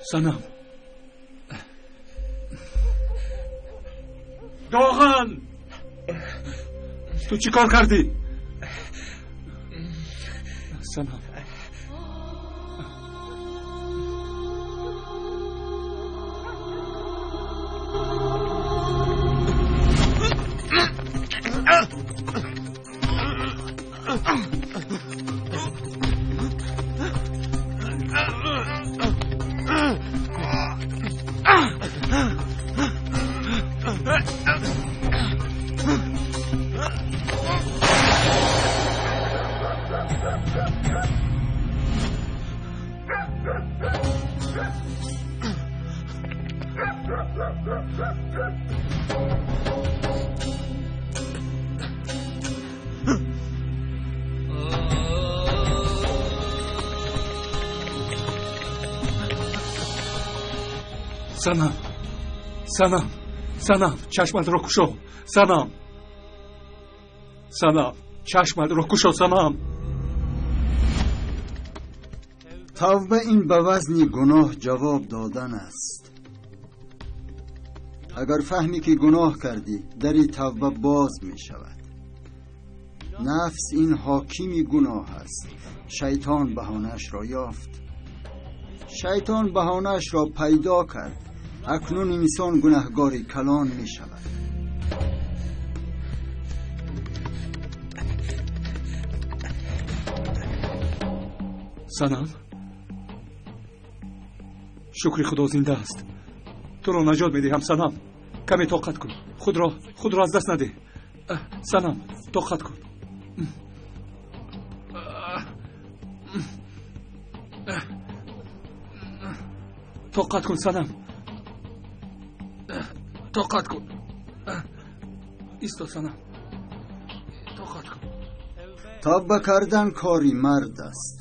Санам. Доған! Ту чӣ кор кардӣ? Санам. Санам, Санам, Санам, чашматро кушо, Санам, Санам, чашматро кушо, Санам. Тавба ин ба вазни гуноҳ ҷавоб додан аст. Агар фаҳмӣ ки гуноҳ кардӣ, дари тавба боз мешавад. Нафс ин ҳокими гуноҳ аст. Шайтон баҳонаашро ёфт. Шайтон баҳонаашро пайдо кард. Акнун инсон гунаҳгори калон мешавад. Санам, шукри Худо зинда аст. Туро наҷот медиҳам, Санам. Каме тоқат кун. Худро аз даст надеҳ. Санам, тоқат кун. Тоқат кун, Санам. Тоқат кун. Исто, Санам. Тоқат кун. Тавба кардан кори мард аст.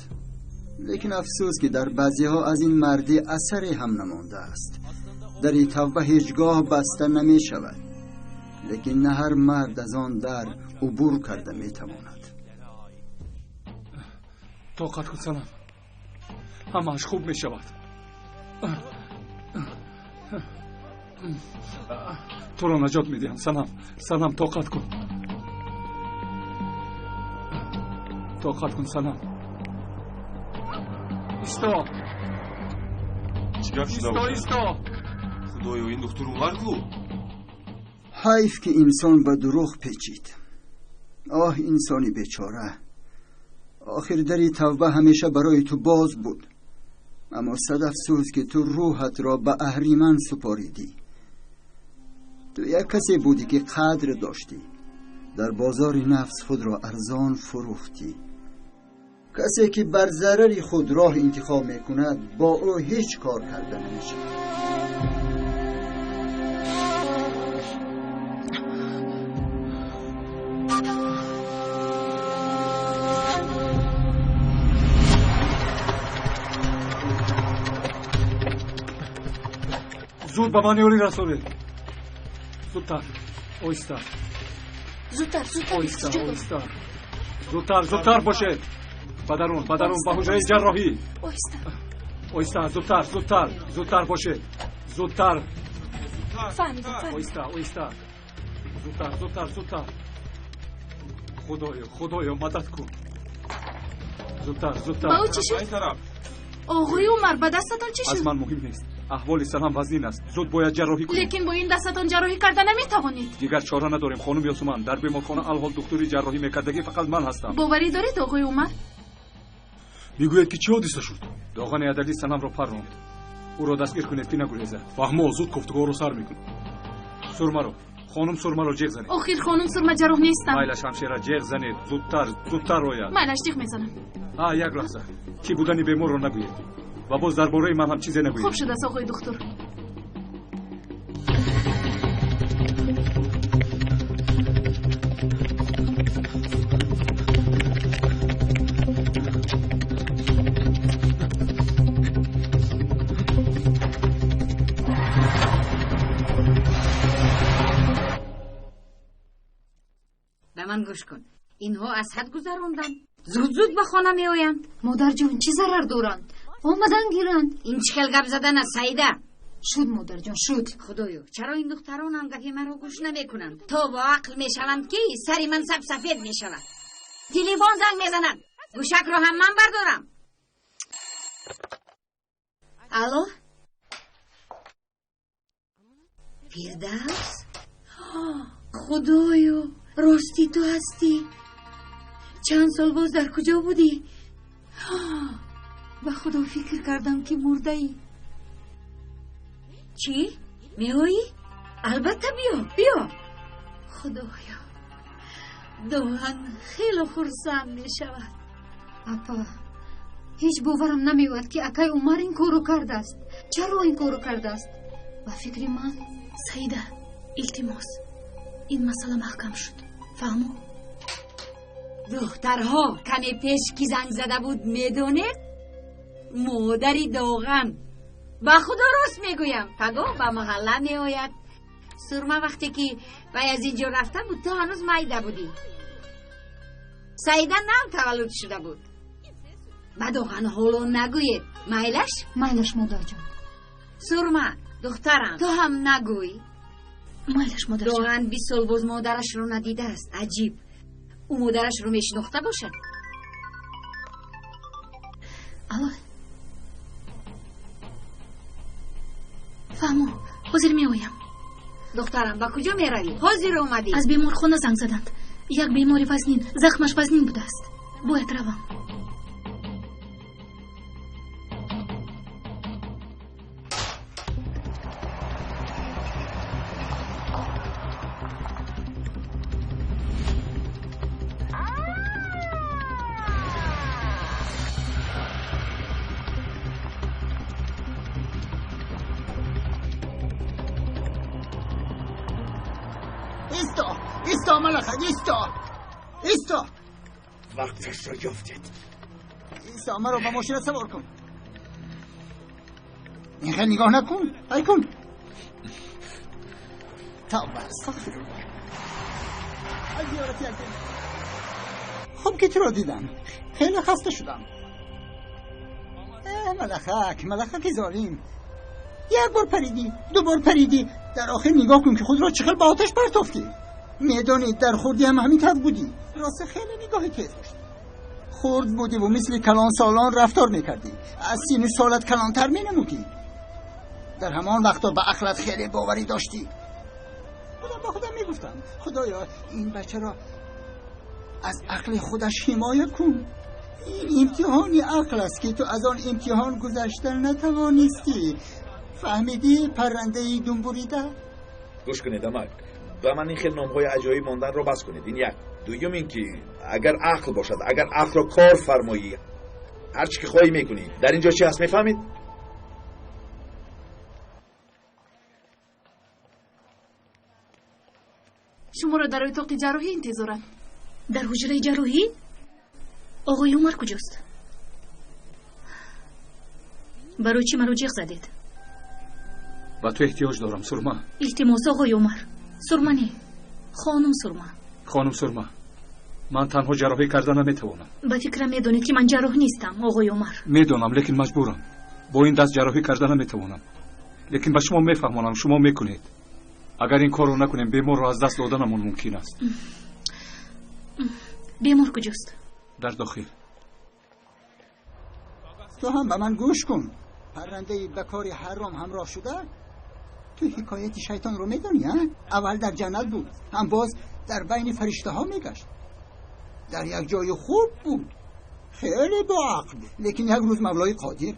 Лекин афсӯс ки дар баъзеҳо аз ин мардӣ асаре ҳам намондааст. Дари тавба ҳеҷгоҳ баста намешавад, лекин на ҳар мард аз он дар убур карда метавонад. Тоқат кун, Санам. Ҳамааш хуб мешавад. Туро наҷот медиҳам, Санам. Санам, тоқат кун. Тоқат кун, Санам. Исто. Чӣ гап шуда? Исто, исто. Худоё, ин духтур Умар ку? Ҳайф ки инсон ба дурӯғ печид. Оҳ, инсони бечора. Охир дари тавба ҳамеша барои ту боз буд. Аммо сад афсӯс ки ту рӯҳатро ба аҳриман супоридӣ. Ту як касе будӣ ки қадр доштӣ. Дар бозори нафс худро арзон фурӯхтӣ. Касе ки бар зарари худ роҳ интихоб мекунад, бо ӯ ҳеҷ кор карда намешавад. Зуд ба ман ёрӣ расонед. Зудтар, оҳиста. Зудтар, зудтар, оҳиста, оҳиста. Зудтар, зудтар бошед. Ба дарун, ба дарун, ба ҳуҷраи ҷарроҳӣ. Оҳиста. Оҳиста, зудтар, зудтар, зудтар бошед. Зудтар. Фаҳмидам, фаҳмидам. Оҳиста, оҳиста. Зудтар, зудтар, зудтар. Худоё, Худоё, мадад кун. Зудтар, зудтар. Ба ӯ чӣ шуд? Оғои Умар, ба дастатон чӣ шуд? Аз ман муҳим нест. Аҳволи Санам вазнин аст. Зуд бояд ҷарроҳӣ кунем. Лекин бо ин дастатон ҷарроҳӣ карда наметавонед. Дигар чора надорем, хонум Ёсуман. Дар беморхона алҳол духтури ҷарроҳӣ мекардагӣ фақат ман ҳастам. Боварӣ доред, оғои Умар? Мегӯяд ки чӣ ҳодиса шуд? Доғани адалӣ Санамро парронд. Ӯро дастгир кунед ки нагурезад. Фаҳмо, зуд кофтугоҳро сар мекунем. Сурмаро, хонум Сурмаро ҷеғ занед. Охир хонум Сурма ҷарроҳ нестам. Майлаш, ҳамшера, ҷеғ занед. Зудтар, зудтар ояд. Майлаш, ҷеғ мезанам. Як лаҳза. Кӣ будани беморро нагӯед ва боз дар бораи ман ҳам чизе нагӯед. Хуб шудааст, оғои духтур. Ба ман гӯш кун. Инҳо аз ҳад гузаронданд. Зуд зуд ба хона меоянд. Модарҷон, чӣ зарар доранд? Омадан гиранд. Ин чӣ хел гап задан аст, Саида? Шуд, модарҷон, шуд. Худоё, чаро ин духтарон ҳам гапи маро гӯш намекунанд? То бо ақл мешаванд, ки сари ман сабсафед мешавад. Телефон занг мезанад. Гӯшакро ҳам ман бардорам. Алло? Фирдавс? Худоё, рости ту ҳастӣ? Чанд сол боз дар куҷо будӣ? Ба Худо фикр кардам, ки мурдаӣ. Чӣ? Меоӣ? Албатта биё, биё. Худоё, Доған хеле хурсанд мешавад. Апа, ҳеҷ боварам намеояд, ки акай Умар ин корро кардааст. Чаро ин корро кардааст? Ба фикри ман... Саида, илтимос, ин масъала маҳкам шуд. Фаҳмо? Духтарҳо, каме пеш ки занг зада буд, медонед? Модари Доған. Ба Худо рост мегӯям, пагоҳ ба маҳалла меояд. Сурма вақте ки вай аз ин ҷо рафта буд, ту ҳанӯз майда будӣ. Саида нав таваллуд шуда буд. Ба Доған ҳоло нагӯед. Майлаш? Майлаш, модарҷон. Сурма, духтарам, ту ҳам нагӯй. Майлаш, модарҷон. Доған 20 сол боз модарашро надидааст. Аҷиб. Ӯ модарашро мешинохта бошад? Алло. Фаҳмо, ҳозир меоям. Духтарам, ба куҷо меравӣ? Ҳозир омадӣ. Аз беморхона занг заданд. Як бемори вазнин, захмаш вазнин будааст. Бояд равам. ایستا ملخک، ایستا، ایستا. وقتش را یافتید. ایستا، مرا با ماشین سوار کن. این خیلی نگاه نکن، ای کن. توبه، استغفرالله. خب که تو را دیدم خیلی خسته شدم. ملخک، ملخک ظالم. یک بار پریدی، دو بار پریدی، در آخر نگاه کن که خود را چقدر به آتش پرتافتی. میدانی در خوردی هم همین طرف بودی. راست خیلی نگاه تیز داشتی. خرد بودی و مثل کلان سالان رفتار میکردی. از سین سالت کلانتر مینمودی. در همان وقتا به عقلت خیلی باوری داشتی. خودم با خودم میگفتم خدایا این بچه را از عقل خودش حمایت کن. این امتحان عقل است که تو از آن امتحان گذشتن نتوانستی. فهمیدی پرنده دم بریده؟ گوش کنید امک، به من این خیلی نام‌های عجایب ماندن را بس کنید. این یک. دویم این که اگر عقل باشد، اگر عقل را کار فرمایی، هر چی که خواهی میکنی. در اینجا چی هست میفهمید؟ شما را در اتاق جراحی انتظارم. در حجره جراحی؟ آقای عمر کجاست؟ برای چی مرا جیغ زدید؟ با تو احتیاج دارم سرما. التماس آقای عمر. سرما نه، خانم سرما. خانم سرما، من تنها جراحی کردن نمیتوانم. به فکرم میدونید که من جراح نیستم آقای عمر. میدونم، لیکن مجبورم. با این دست جراحی کردن نمیتوانم. لیکن به شما میفهمانم شما میکنید. اگر این کار رو نکنیم بیمار را از دست دادنمون ممکن است. بیمار کجاست؟ در داخل. تو هم به من گوش کن. پرنده به کار حرام همراه شده. تو حکایت شیطان رو میدانی؟ اول در جنت بود، هم باز در بین فرشته ها میگشت. در یک جای خوب بود، خیلی با عقل بود. لیکن یک روز مولای قادر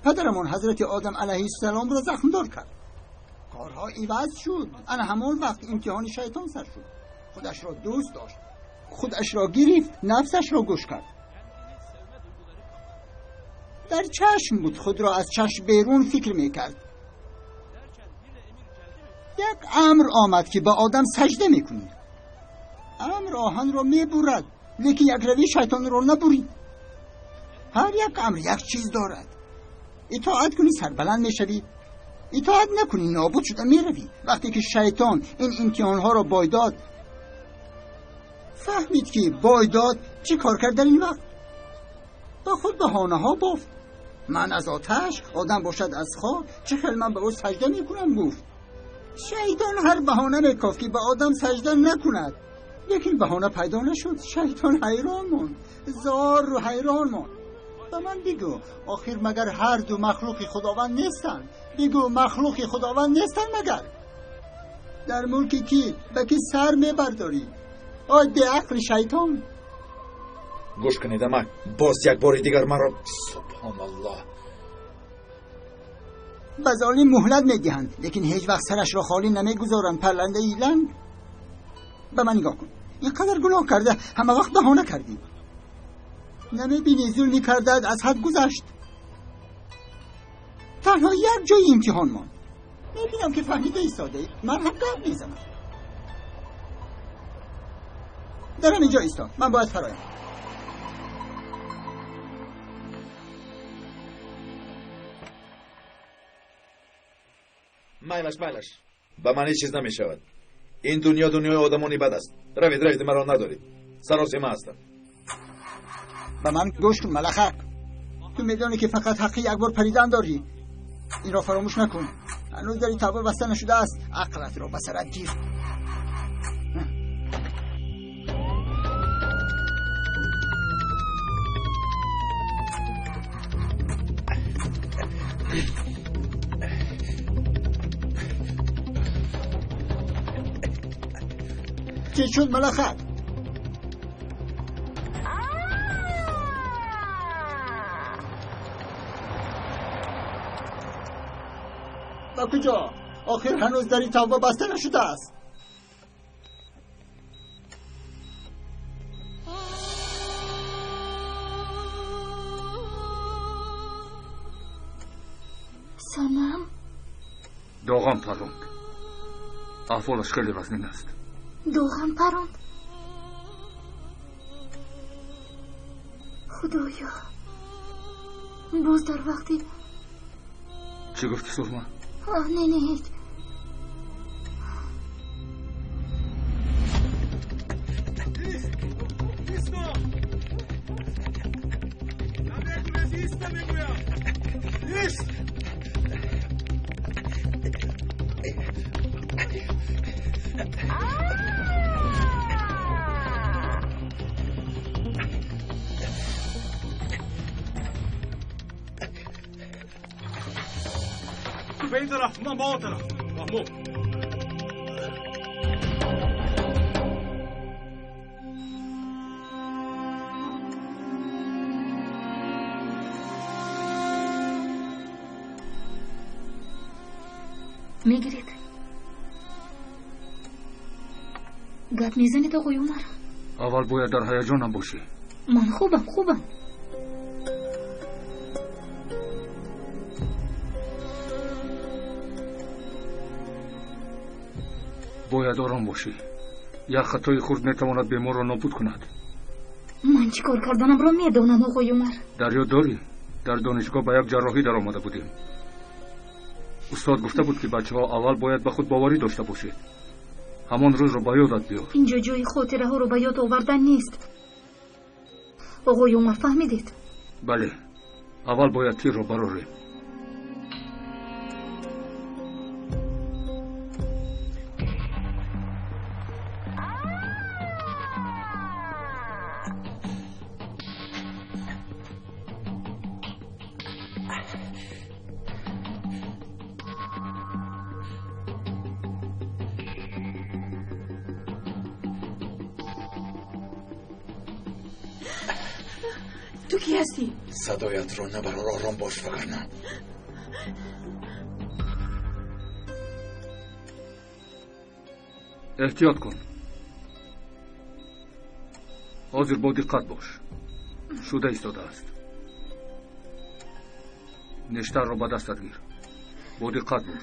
پدرمان حضرت آدم علیه السلام را زخمدار کرد. کارها عوض شد. انا همون وقت امتحان شیطان سر شد. خودش را دوست داشت، خودش را گرفت، نفسش را گوش کرد. در چشم بود، خود را از چشم بیرون فکر میکرد. یک امر آمد که به آدم سجده میکنی. امر آهن را میبرد، لیکن یک روی شیطان را نبرید. هر یک امر یک چیز دارد. اطاعت کنی سربلند میشوی، اطاعت نکنی نابود شده میروی. وقتی که شیطان این امتحانها را بایداد، فهمید که بایداد چی کار کرد در این وقت. با خود بهانه ها بافت. Ман аз оташ, одам бошад аз хок, чӣ хел ман ба ӯ саҷда мекунам, гуфт. Шайтон ҳар баҳона мекофт, ки ба одам саҷда накунад. Лекин баҳона пайдо нашуд. Шайтон ҳайрон монд, зор ҳайрон монд. Ба ман бигӯ, охир магар ҳар ду махлуқи Худованд нестанд? Бигӯ, махлуқи Худованд нестанд магар? Дар мулки кӣ ба кӣ сар мебардорӣ? Ой беақли шайтон! Гӯш кунед, амак, боз як бори дигар маро, субҳоналлоҳ. Ба золим муҳлат медиҳанд, лекин ҳеҷ вақт сарашро холӣ намегузоранд. Парландаи ланг, ба ман нигоҳ кун. Ин қадар гуноҳ карда, ҳама вақт баҳона кардӣ. Намебинӣ зулми кардаат аз ҳад гузашт? Танҳо як ҷои имтиҳон монд. Мебинам ки фаҳмида истодаӣ. Ман ҳам гап мезанам. Дар ҳамин ҷо исто, ман бояд фароям. Майлаш, майлаш, ба ман ҳеҷ чиз намешавад. Ин дунё дунёи одамони бад аст. Равед, равед, маро надоред. Саросема ҳастам. Ба ман гӯш кун, малахак. Ту медонӣ, ки фақат ҳаққи як бор паридан дорӣ. Инро фаромӯш накун. Ҳанӯз дари тавба баста нашудааст. Ақлатро ба сарат гир. Чӣ шуд, малахак? Ба куҷо? Охир ҳанӯз дари тавба баста нашудааст. Санам? Доғам паронд. Аҳволаш хеле вазнин аст. Доғам паронд? Худоё, боз дар вақти Чӣ гуфти, Сурма? Не, не, ҳеҷ. Ист! Ту ба ин тараф, ман ба он тараф. Фаҳмо? Мегиред? Гап мезанед, оғои Умар? Аввал бояд дар ҳаяҷонам бошӣ. Ман хубам, хубам. Бояд ором бошӣ. Як хатои хурд метавонад беморро нобуд кунад. Ман чӣ кор карданамро медонам, оғои Умар. Дар ёд дорӣ, дар донишгоҳ ба як ҷарроҳӣ даромада будем. Устод гуфта буд, ки бачаҳо аввал бояд ба худ боварӣ дошта бошед. Ҳамон рӯзро ба ёдат биёр. Инҷо ҷои хотираҳоро ба ёд овардан нест, оғои Умар, фаҳмидед? Бале, аввал бояд тирро барорем. Ту кӣ ҳастӣ? Садоятро набарор, ором бош, вагарна Эҳтиёт кун. Ҳозир бо диққат бош. Шуда истодааст. Нештарро ба дастат гир. Бо диққат бур.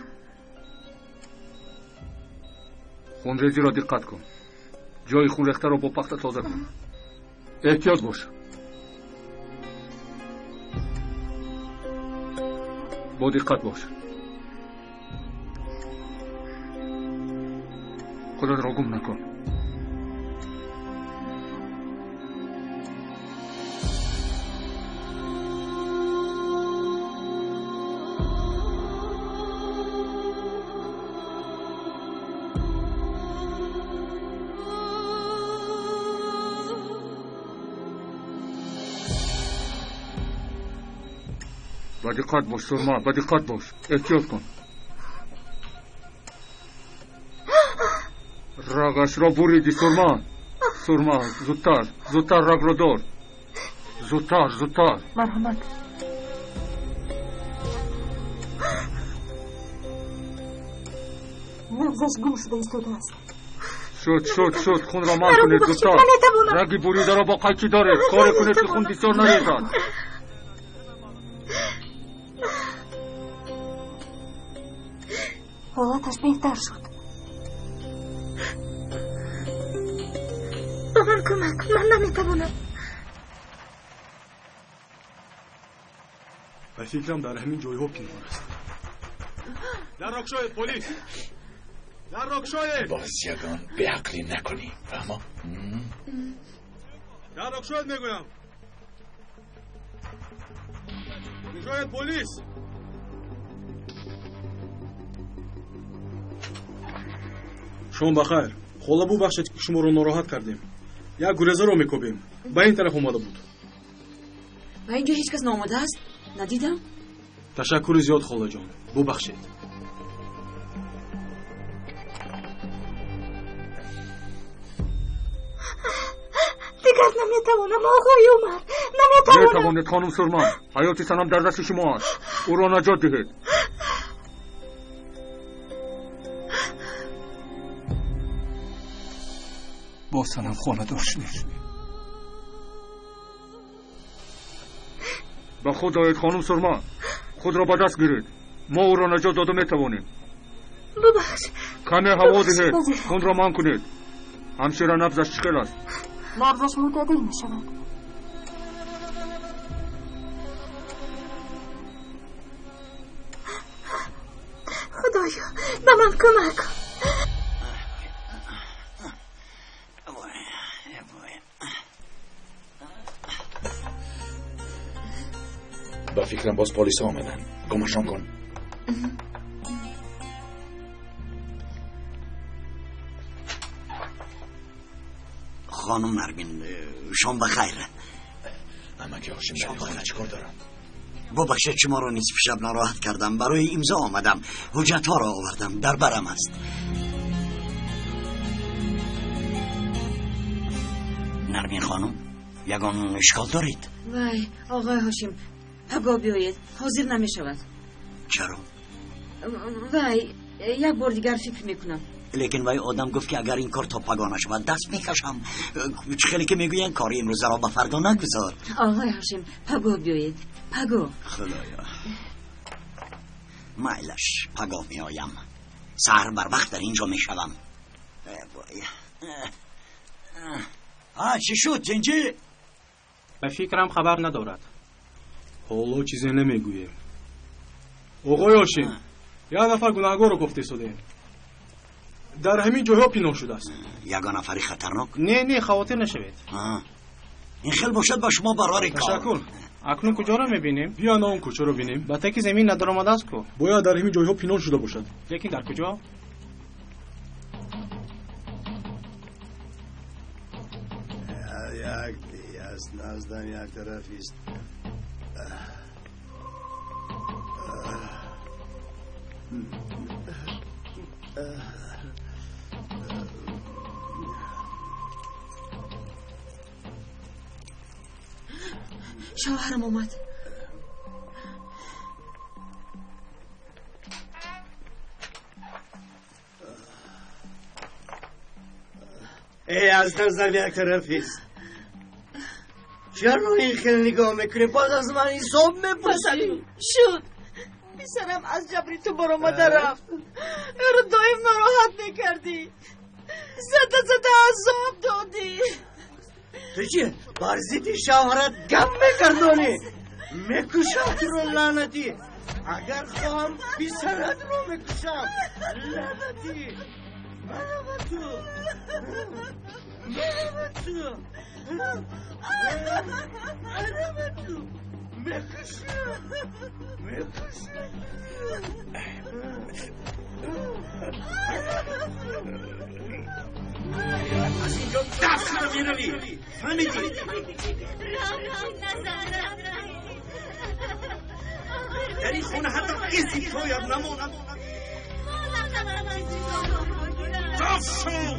Хунрезиро диққат кун. Ҷои хунрехтаро бо пахта тоза кун. Эҳтиёт бош. Бо диққат бош. Худатро гум накун. Ба диққат бош Сурма, ба диққат бош. Эҳтиёт кун. Рагашро буриди Сурма. Сурма, зудтар, зудтар рагро дор. Зудтар, зудтар. Марҳамат. Набзаш гум шуда истодааст. Шуд, шуд, шуд, хунро манъ кунед зудтар. Раги буридаро бо қайчӣ доред. Коре кунед ки хун бисёр нарезад. Ҳолаташ беҳтар шуд. Ба ман кӯмак, ман наметавонам. Ба фикрам дар ҳамин ҷойҳо пинҳон аст. Дарро кушоед, полис! Дарро кушоед! Боз ягон беақлӣ накунӣ, фаҳмо? Дарро кушоед, мегӯям! Кушоед, полис! Шом бахайр. Хола, бубахшед, ки шуморо нороҳат кардем. Як гурезаро мекобем. Ба ин тараф омада буд. Ба ин ҷо ҳеҷ кас наомадааст? Надидам? Ташаккури зиёд, холаҷон. Бубахшед. Дигар наметавонам, оғои Умар. Наметавонам. Метавонед, хонум Сурма. Ҳаёти санам дар дасти шумо аст. Ӯро наҷот диҳед. Бо санам хонадор шудед. Ба худ оед, хонум Сурма. Худро ба даст гиред. Мо ӯро наҷот дода метавонем. Бубахш. Каме ҳаво диҳед. Хунро манъ кунед. Ҳамшира набзаш чӣ хел аст? Набзаш мӯътадил мешавад. Худоё, ба ман кӯмак кун. Ба фикрам боз полисҳо омаданд. Гумашон кун. Хонум Нармин, шом бахайр. Амаки Ҳошим дар ин хона чӣ кор доранд? Бубахшед, шуморо нисфи шаб нороҳат кардам. Барои имзо омадам. Ҳуҷҷатҳоро овардам. Дар барам аст. Нармин хонум, ягон ишкол доред? Вай, оғои Ҳошим, пагоҳ биёед. Ҳозир намешавад. Чаро? Вай, як бор дигар фикр мекунам. Лекин вай одам гуфт, ки агар ин кор то пагоҳ нашавад, даст мекашам. Чӣ хеле ки мегӯянд, кори имрӯзаро ба фардо нагузор. Оғои Ҳошим, пагоҳ биёед. Пагоҳ. Худоё, майлаш, пагоҳ меоям. Саҳар барвақт дар ин ҷо мешавам. Чӣ шуд, тинҷӣ? Ба фикрам хабар надорад. Ҳоло чизе намегӯем. Оғои Ҳошим, як нафар гунаҳгорро кофта истодаем. Дар ҳамин ҷойҳо пинҳон шудааст. Ягон нафари хатарнок? Не, не, хавотир нашавед. Ин хел бошад, ба шумо барори кор. Ташаккур. Акнун куҷоро мебинем? Биё на он кӯчаро бинем. Ба таки замин надаромадааст ку? Бояд дар ҳамин ҷойҳо пинҳон шуда бошад. Лекин дар куҷо? Як аз наздан як тарафист. Шавҳарам омад. Эй, аз назар як тарафист. Чаро ин хел нигоҳ мекунӣ? Боз аз ман ҳисоб мепурсӣ? Шуд. Писарам аз ҷабри ту баромада рафт. Ӯро доим нороҳат мекардӣ. Зада зада азоб додӣ. Ту чи бар зидди шавҳарат гап мекардонӣ? Мекушам туро, лаънатӣ. Агар хоҳам, писаратро мекушам. Лаънатӣ. Манама ту. Манама ту. Манама ту. Мекушам. Мекушам. Аз инҷо даст шуда меравӣ. Фаҳмидӣ? Дар ин хона ҳатто изи поят намонад. Даф шав!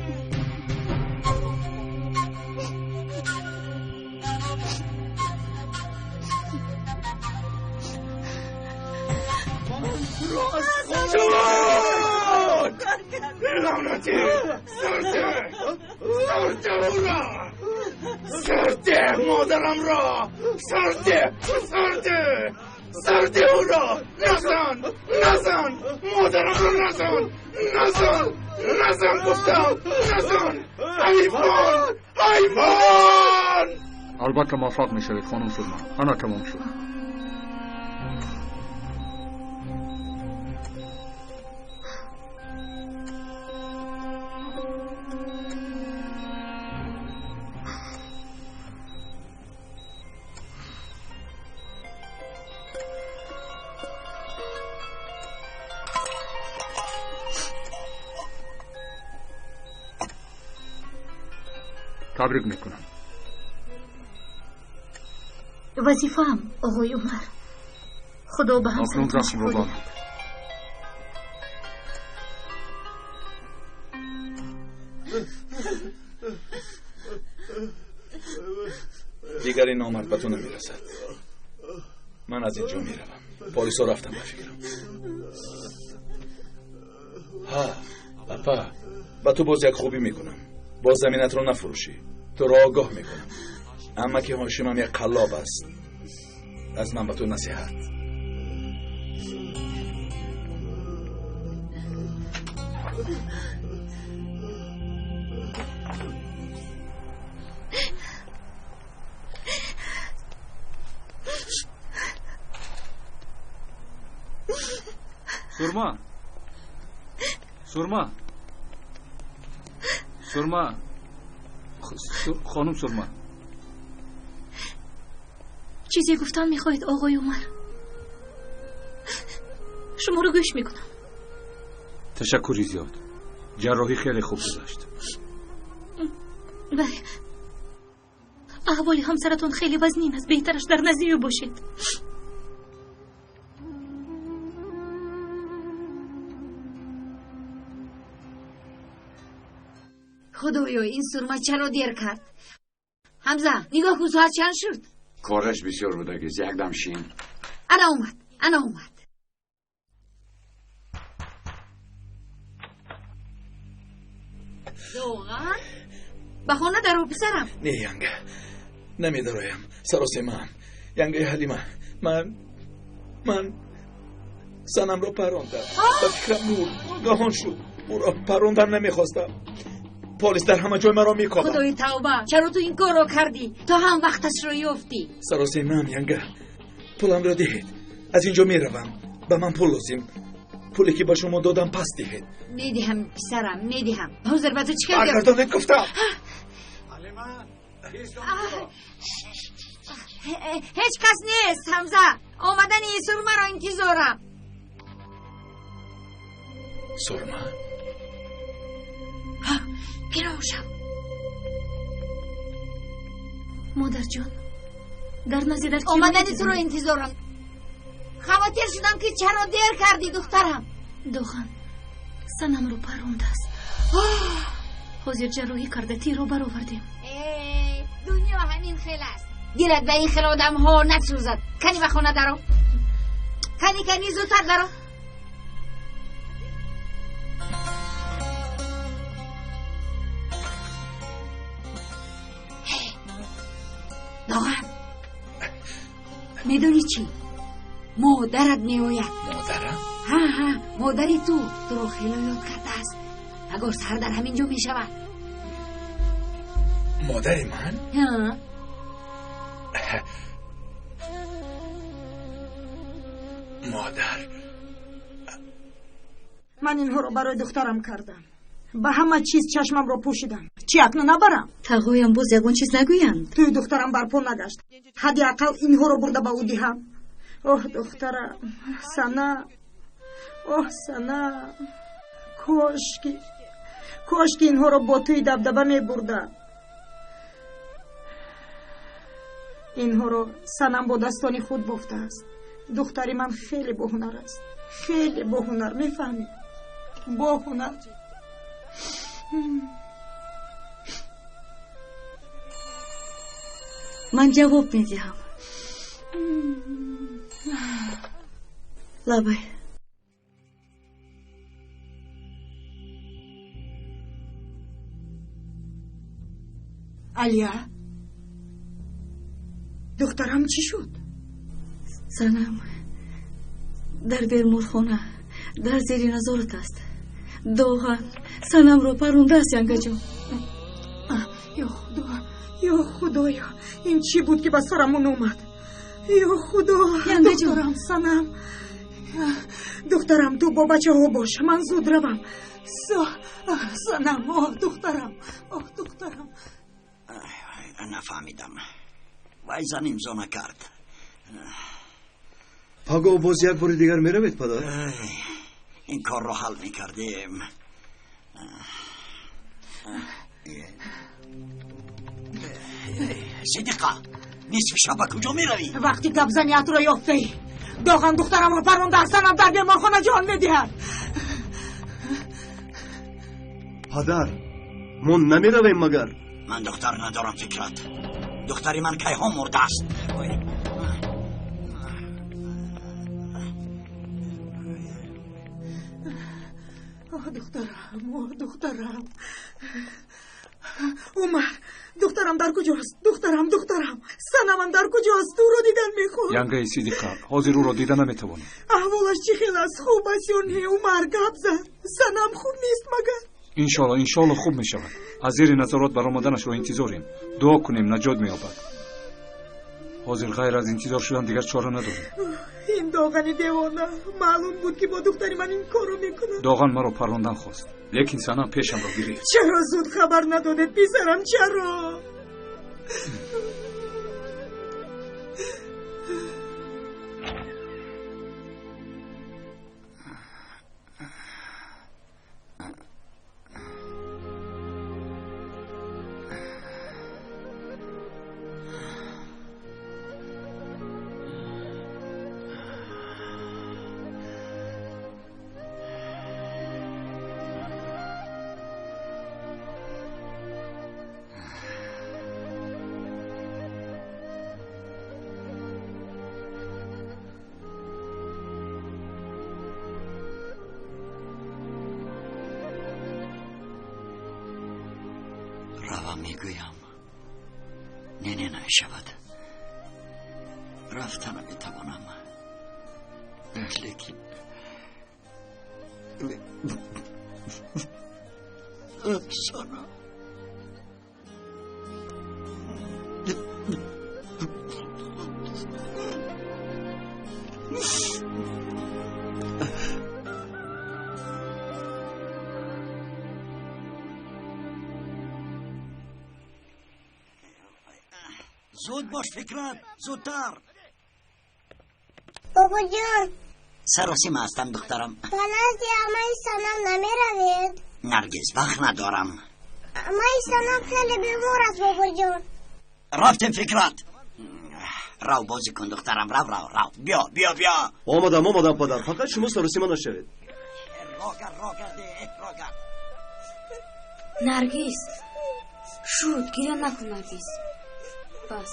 لعنتی! سرده! سرده او را! سرده مادرم را! سرده! سرده! سرده او را! نزن! نزن! مادرم را نزن! نزن! نزن گفتم! نزن! حیوان! حیوان! Албатта муваффақ мешавед, хонум Сурма. Ана тамом шуд. Табрик мекунам. Вазифаам, оғои Умар. Худо ба Акнун ҳамсаратон захмро шифо банд. диҳад. Дигар ин номард ба ту намерасад. Ман аз ин ҷо меравам. Полисо рафтам, ба фикрам. Ҳа, апа, ба ту боз як хубӣ мекунам. Боз заминатро нафурӯшӣ. Туро огоҳ мекунам. Амаки Ҳошимам як қаллоб аст. Аз ман ба ту насиҳат. Сурма! Сурма! Сурма! Хонум Сурма! Чизе гуфтан мехоҳед, оғои Умар? Шуморо гӯш мекунам. Ташаккури зиёд. Ҷарроҳӣ хеле хуб гузашт. Бале, аҳволи ҳамсаратон хеле вазнин аст. Беҳтараш дар назди ӯ бошед. Худоё, ин Сурма чаро дер кард? Ҳамза, нигоҳ кун, соат чанд шуд? Кораш бисёр будагист, якдам шин. Ана омад, ана омад. Доған, ба хона даро, писарам. Не, янга, намедароям. Саросемаам. Янгаи Ҳалима, ман занамро парондам. Ба фикрам мурд, ногаҳон шуд. Ӯро парондам, намехостам. Полис дар ҳама ҷой маро мекобад. Худои тавба, чаро ту ин корро кардӣ? То ҳам вақташро ёфтӣ. Саросемаам, янга. Пуламро диҳед, аз ин ҷо меравам. Ба ман пул лозим. Пуле ки ба шумо додам, пас диҳед. Медиҳам, писарам, медиҳам. Ҳозир ба ту чӣ кардам? Баргардонед, гуфтам. Ҳеҷ кас нест, Ҳамза. Омадани Сурмаро интизорам. Сурма? Пинҳон шав. Модарҷон, дар назди дар Омадани туро интизорам. Хавотир шудам, ки чаро дер кардӣ, духтарам. Доған санамро парондааст. Ҳозир ҷарроҳӣ карда, тирро баровардем. Дунё ҳамин хел аст. Дилат ба ин хел одамҳо насӯзад. Кани ба хона даро. Кани, кани, зудтар даро. Доған, медонӣ чӣ? Модарат меояд. Модарам? Ҳа, ҳа, модари ту туро хело ёд кардааст. Агар сар дар ҳамин ҷо мешавад. Модари ман? Ҳа. Модар. Ман инҳоро барои духтарам кардам. Ба ҳама чиз чашмамро пӯшидам. Чӣ, акнун набарам? Тағоям боз ягон чиз нагӯянд. Тӯи духтарам барпо нагашт. Ҳадди ақал инҳоро бурда ба ӯ диҳам. Оҳ, духтарам, Сана, оҳ, Сана, кошки, кошки инҳоро бо тӯи дабдаба мебурдам. Инҳоро Санам бо дастони худ бофтааст. Духтари ман хеле боҳунар аст, хеле боҳунар, мефаҳмӣ? Боҳунар. Ман ҷавоб медиҳам. Лабай. Алия, духтарам чӣ шуд? Занам дар беморхона дар зери назорат аст. Доған санамро парондааст, янгаҷон. Ё Худо, ё Худоё, ин чӣ буд ки ба сарамон омад? Ё Худо, духтарам, санам, духтарам, ту бо бачаҳо бош, ман зуд равам. Санам, оҳ духтарам, оҳ духтарам. Нафаҳмидам, вай зан имзо накард. Пагоҳ боз як бори дигар меравед, падар? Ин корро ҳал мекардем. Сидиқа, нисфи шаб ба куҷо меравӣ? Вақти гапзаниятро ёфтаӣ. Доған духтарамро паронда, санам дар беморхона ҷон медиҳад. Падар, мо намеравем магар? Ман духтар надорам, Фикрат. Духтари ман кайҳо мурдааст. Оҳ духтарам, оҳ духтарам. Умар, духтарам дар куҷост? Духтарам, духтарам, санамам дар куҷост? Ӯро дидан мехоҳам. Янгаи Сидиқа, ҳозир ӯро дида наметавонӣ. Аҳволаш чӣ хел аст? Хуб аст ё не? Умар, гап зан. Санам хуб нест магар? Иншоалло, иншоалло хуб мешавад. Аз зери назорат баромаданашро интизорем. Дуо кунем, наҷот меёбад. Ҳозир ғайр аз интизор шудан дигар чора надорем. Ин доғани девона маълум буд ки бо духтари ман ин корро мекунад. Доған маро паррондан хост, лекин санам пешамро гирифт. Чаро зуд хабар надодед, писарам, чаро? Мегӯям, не, не, намешавад. Рафта наметавонам. Лекин Сана, зуд бош, Фикрат, зудтар. Бобоҷон, саросима ҳастам, духтарам. Ба назди амаи Санам намеравед? Наргиз, вақт надорам. Амаи Санам хеле бемор аст, бобоҷон. Рафтем, Фикрат. Рав бозӣ кун, духтарам, рав, рав, рав. Биё, биё, биё. Омадам, омадам, падар. Фақат шумо саросима нашавед. Рогар, рогарде, рогар. Наргиз, шуд, гиря накун, Наргиз. Бас.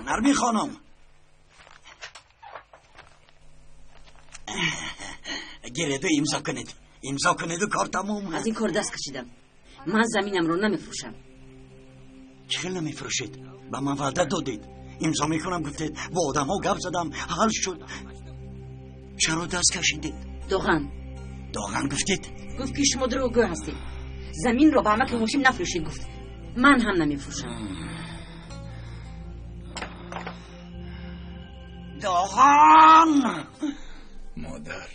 Нарми хонум, гиреду имзо кунед, имзо кунеду кор тамом. Аз ин кор даст кашидам. Ман заминамро намефурӯшам. Чӣ хел намефурӯшед? Ба ман ваъда додед, имзо мекунам гуфтед. Бо одамҳо гап задам, ҳал шуд. Чаро даст кашидед? Доған. Доған гуфтед? Гуфт ки шумо дурӯғгӯ ҳастед. Заминро ба амаки Ҳошим нафурӯшед, гуфт. Ман ҳам намефурӯшам. Доған! Модар,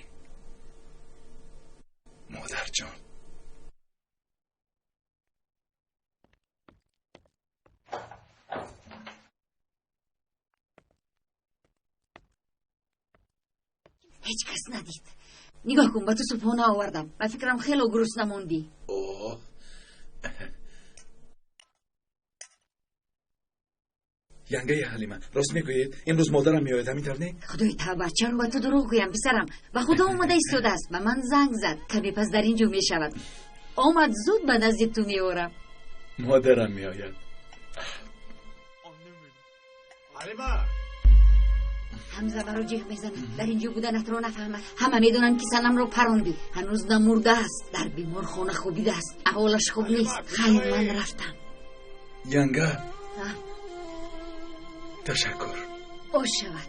модарҷон. Ҳеҷ кас надид. Нигоҳ кун, ба ту субҳона овардам. Ба фикрам хело гурусна мондӣ. Янгаи Ҳалима, рост мегӯед, имрӯз модарам меояд, ҳамин тавр не? Худои тавба, чаро ба ту дурӯғ гӯям, писарам? Ба худо омада истодааст, ба ман занг зад. Каме пас дар ин ҷо мешавад. Омад, зуд ба назди ту меорам. Модарам меояд. Ҳамза маро ҷеғ мезанад. Дар ин ҷо буданатро нафаҳмад. Ҳама медонанд, ки Санамро парондӣ. Ҳанӯз намурдааст, дар беморхона хобидааст. Аҳволаш хуб нест. Хайр, ман рафтам. Янга, ташаккур. Ош шавад.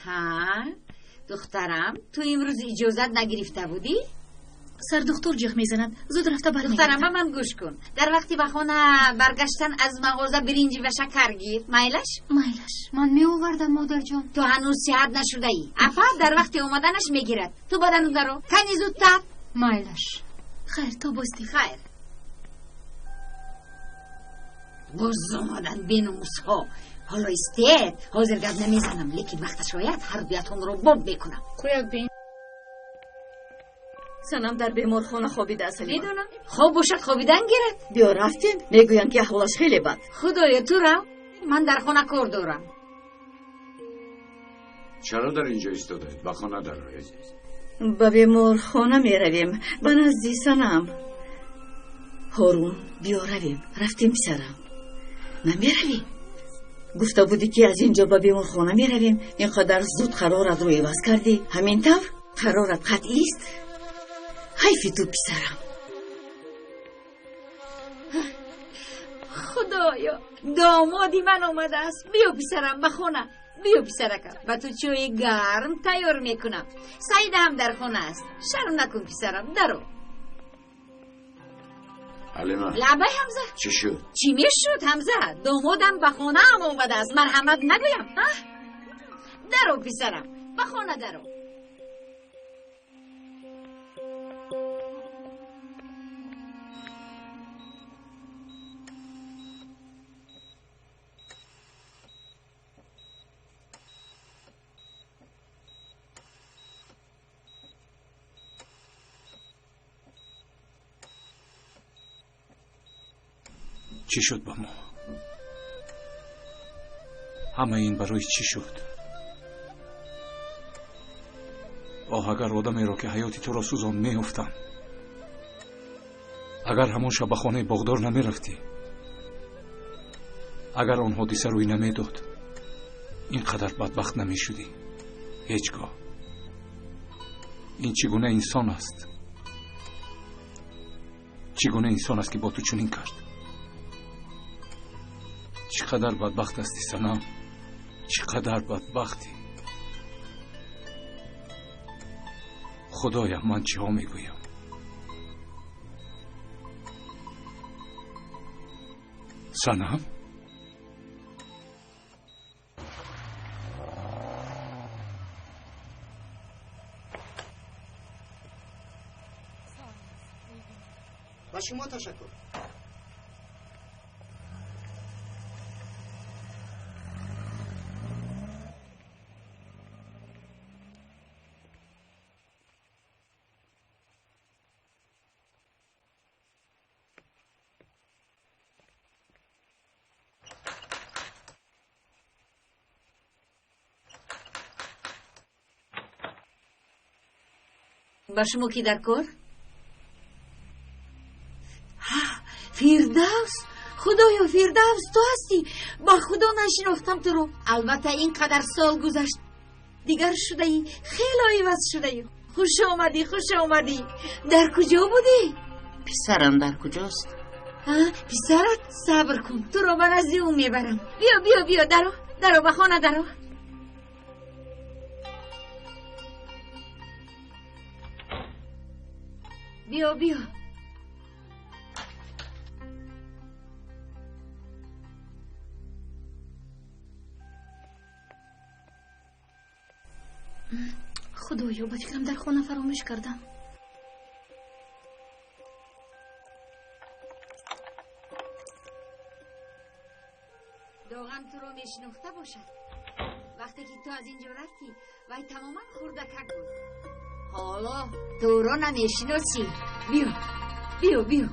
Ҳа, духтарам, ту имрӯз иҷозат нагирифта будӣ? Сардухтур ҷеғ мезанад, зуд рафта Духтарам, бармегардам. ба ман гӯш кун. Дар вақти ба хона баргаштан аз мағоза биринҷ ва шакар гир. Майлаш? Майлаш, ман меовардам, модарҷон. Ту ҳанӯз сиҳат нашудаӣ. Апа дар вақти омаданаш мегирад. Ту ба дарун даро. Кани зудтар. Майлаш. Хайр, то боздид. Хайр. Боз омаданд беномусҳо. Ҳоло истед, ҳозир гап намезанам, лекин вақташ ояд ҳар дуятонро боб мекунам. Кӯяк бин. Санам дар беморхона хобидааст, Ҳалима. Медонам. Хоб бошад, хобидан гирад. Биё рафтем, мегӯянд, ки аҳволаш хеле бад. Худоё, ту рав, ман дар хона кор дорам. Чаро дар инҷо истодаед? Ба хона дароед. Ба беморхона меравем, ба назди Санам. Ҳорун, биё равем. Рафтем, писарам. Намеравӣ? Гуфта будӣ, ки аз ин ҷо ба беморхона меравем. Ин қадар зуд қароратро иваз кардӣ. Ҳамин тавр қарорат қатъист? Ҳайфи ту, писарам. Худоё, домоди ман омадааст. Биё, писарам, ба хона. Биё, писаракам, ба ту чойи гарм тайёр мекунам. Саида ҳам дар хона аст. Шарм накун, писарам, даро. Ҳалима. Лабай, Ҳамза. Чӣ шуд? Чӣ мешуд, Ҳамза? Домодам ба хонаам омадааст. Марҳамат нагӯям, а? Даро, писарам, ба хона даро. Чӣ шуд ба мо? Ҳамаи ин барои чӣ шуд? Оҳ, агар одамеро, ки ҳаёти туро сӯзон, меёфтам. Агар ҳамон шаб ба хонаи боғдор намерафтӣ, агар он ҳодиса рӯй намедод, ин қадар бадбахт намешудӣ. Ҳеҷ гоҳ. Ин чӣ гуна инсон аст? Чӣ гуна инсон аст, ки бо ту чунин кард? Чӣ қадар бадбахт ҳастӣ, Санам, чӣ қадар бадбахтӣ. Худоя, ман чиҳо мегӯям? Санам? Ба шумо ташаккур. Ба шумо ки дар кор? Фирдавс, худоё, Фирдавс, ту ҳастӣ? Ба худо нашинохтам туро. Албатта, ин қадар сол гузашт, дигар шудаӣ, хело иваз шудаӣ. Хуш омадӣ, хуш омадӣ. Дар куҷо будӣ? Писарам дар куҷост? Писарат? Сабр кун, туро ба назди ӯ мебарам. Биё, биё, биё, даро, даро, ба хона даро. Биё, биё. Худоё, ба фикрам дар хона фаромӯш кардам. Доған туро мешинохта бошад. Вақте ки ту аз ин ҷо рафтӣ, вай тамоман хурдакак буд. Ҳоло туро намешиносӣ. Биё, биё, биё.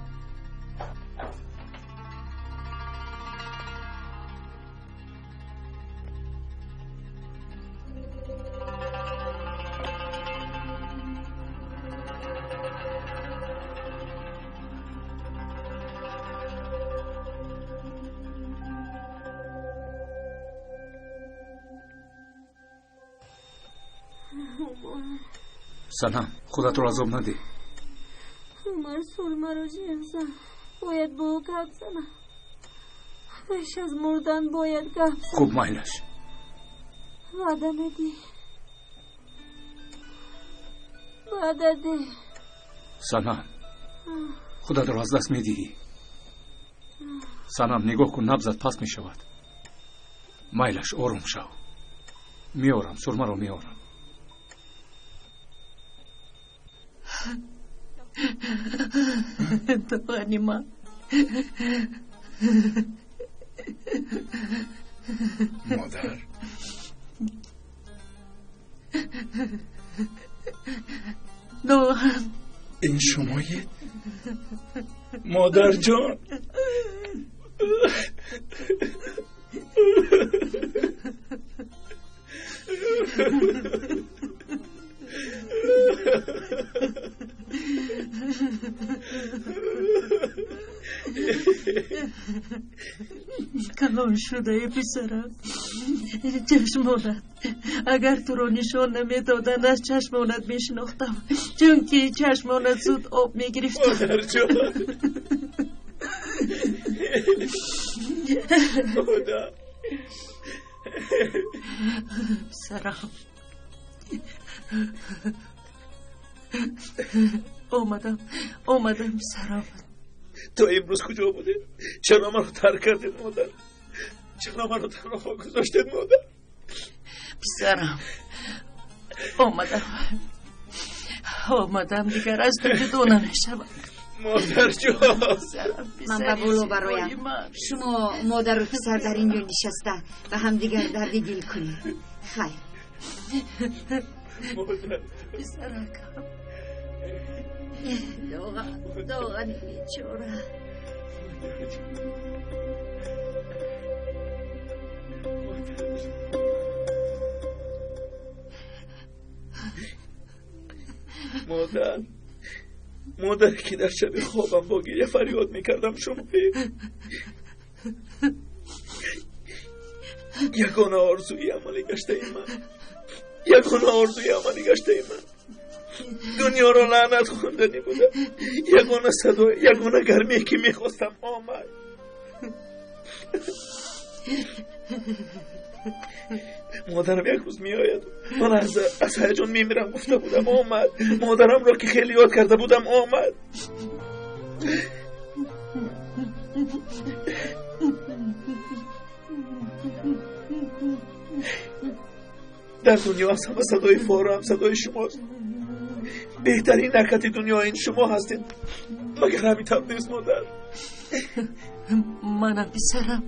Санам, худатро азоб надеҳ. Умар сурмаро ҷеғ зад. Бояд бо ӯ гап занам. Пеш аз мурдан бояд гап занам. Хуб, майлаш. Ваъда медиҳ. Ваъда деҳ. Санам, худатро аз даст медиҳӣ. Санам, нигоҳ кун, набзат паст мешавад. Майлаш, ором шав. Меорам, сурмаро меорам. Доғани ман. Модар. Доған. Ин шумоед? Модарҷон. Калон шудаи писарам, чашмонат агар туро нишон намедоданд, аз чашмонат мешинохтам, чунки чашмонат зуд об мегирифт. Модарҷон, худо. Писарам, омадам, омадам, писарам. То имрӯз куҷо будед? Чаро маро тарк кардед, модар? Чаро маро танҳо гузоштед, модар? Писарам, омадам, омадам, дигар аз ту ҷудо намешавам. Модарҷон. Ман ба боло бароям. Шумо модару писар дар ин ҷо нишаста ба ҳамдигар дарди дил кунед. Хайр. Писаракам. Доған, доғани бечора. Модар, модаре ки дар шаби хобам бо гиря фарёд мекардам, шумоед. Ягона орзуи амалӣ гаштаи ман, ягона орзуи амалӣ гаштаи ман. Дунёро лаънат хонданӣ будам. Ягона садо, ягона гармие ки мехостам, омад. Модарам як рӯз меояд, ман аз ҳаяҷон мемирам гуфта будам, омад. Модарамро ки хеле ёд карда будам, омад. Дар дунё аз ҳама садои форам садои шумост. Беҳтарин накати дунё ин шумо ҳастед. Магар ҳамин тавр нест, модар? Манам, писарам.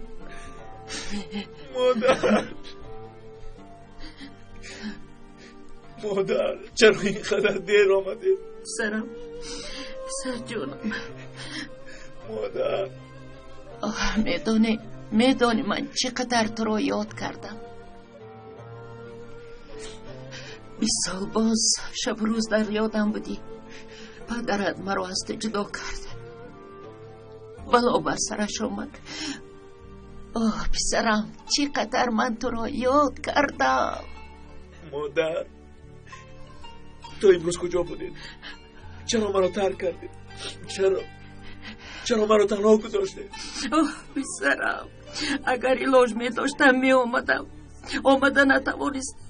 Модар, модар, чаро ин қадар дер омадед? Писарам, писарҷонам. Модар. Оҳ, медонӣ, медонӣ ман чӣ қадар туро ёд кардам. 20 сол боз шабу рӯз дар ёдам будӣ. Падарат маро аз ту ҷудо кард. Бало бар сараш омад. Оҳ, писарам, чӣ қадар ман туро ёд кардам. Модар, то имрӯз куҷо будед? Чаро маро тарк кардед? Чаро? Чаро маро танҳо гузоштед? Оҳ, писарам, агар илоҷ медоштам, меомадам. Омада натавонистам.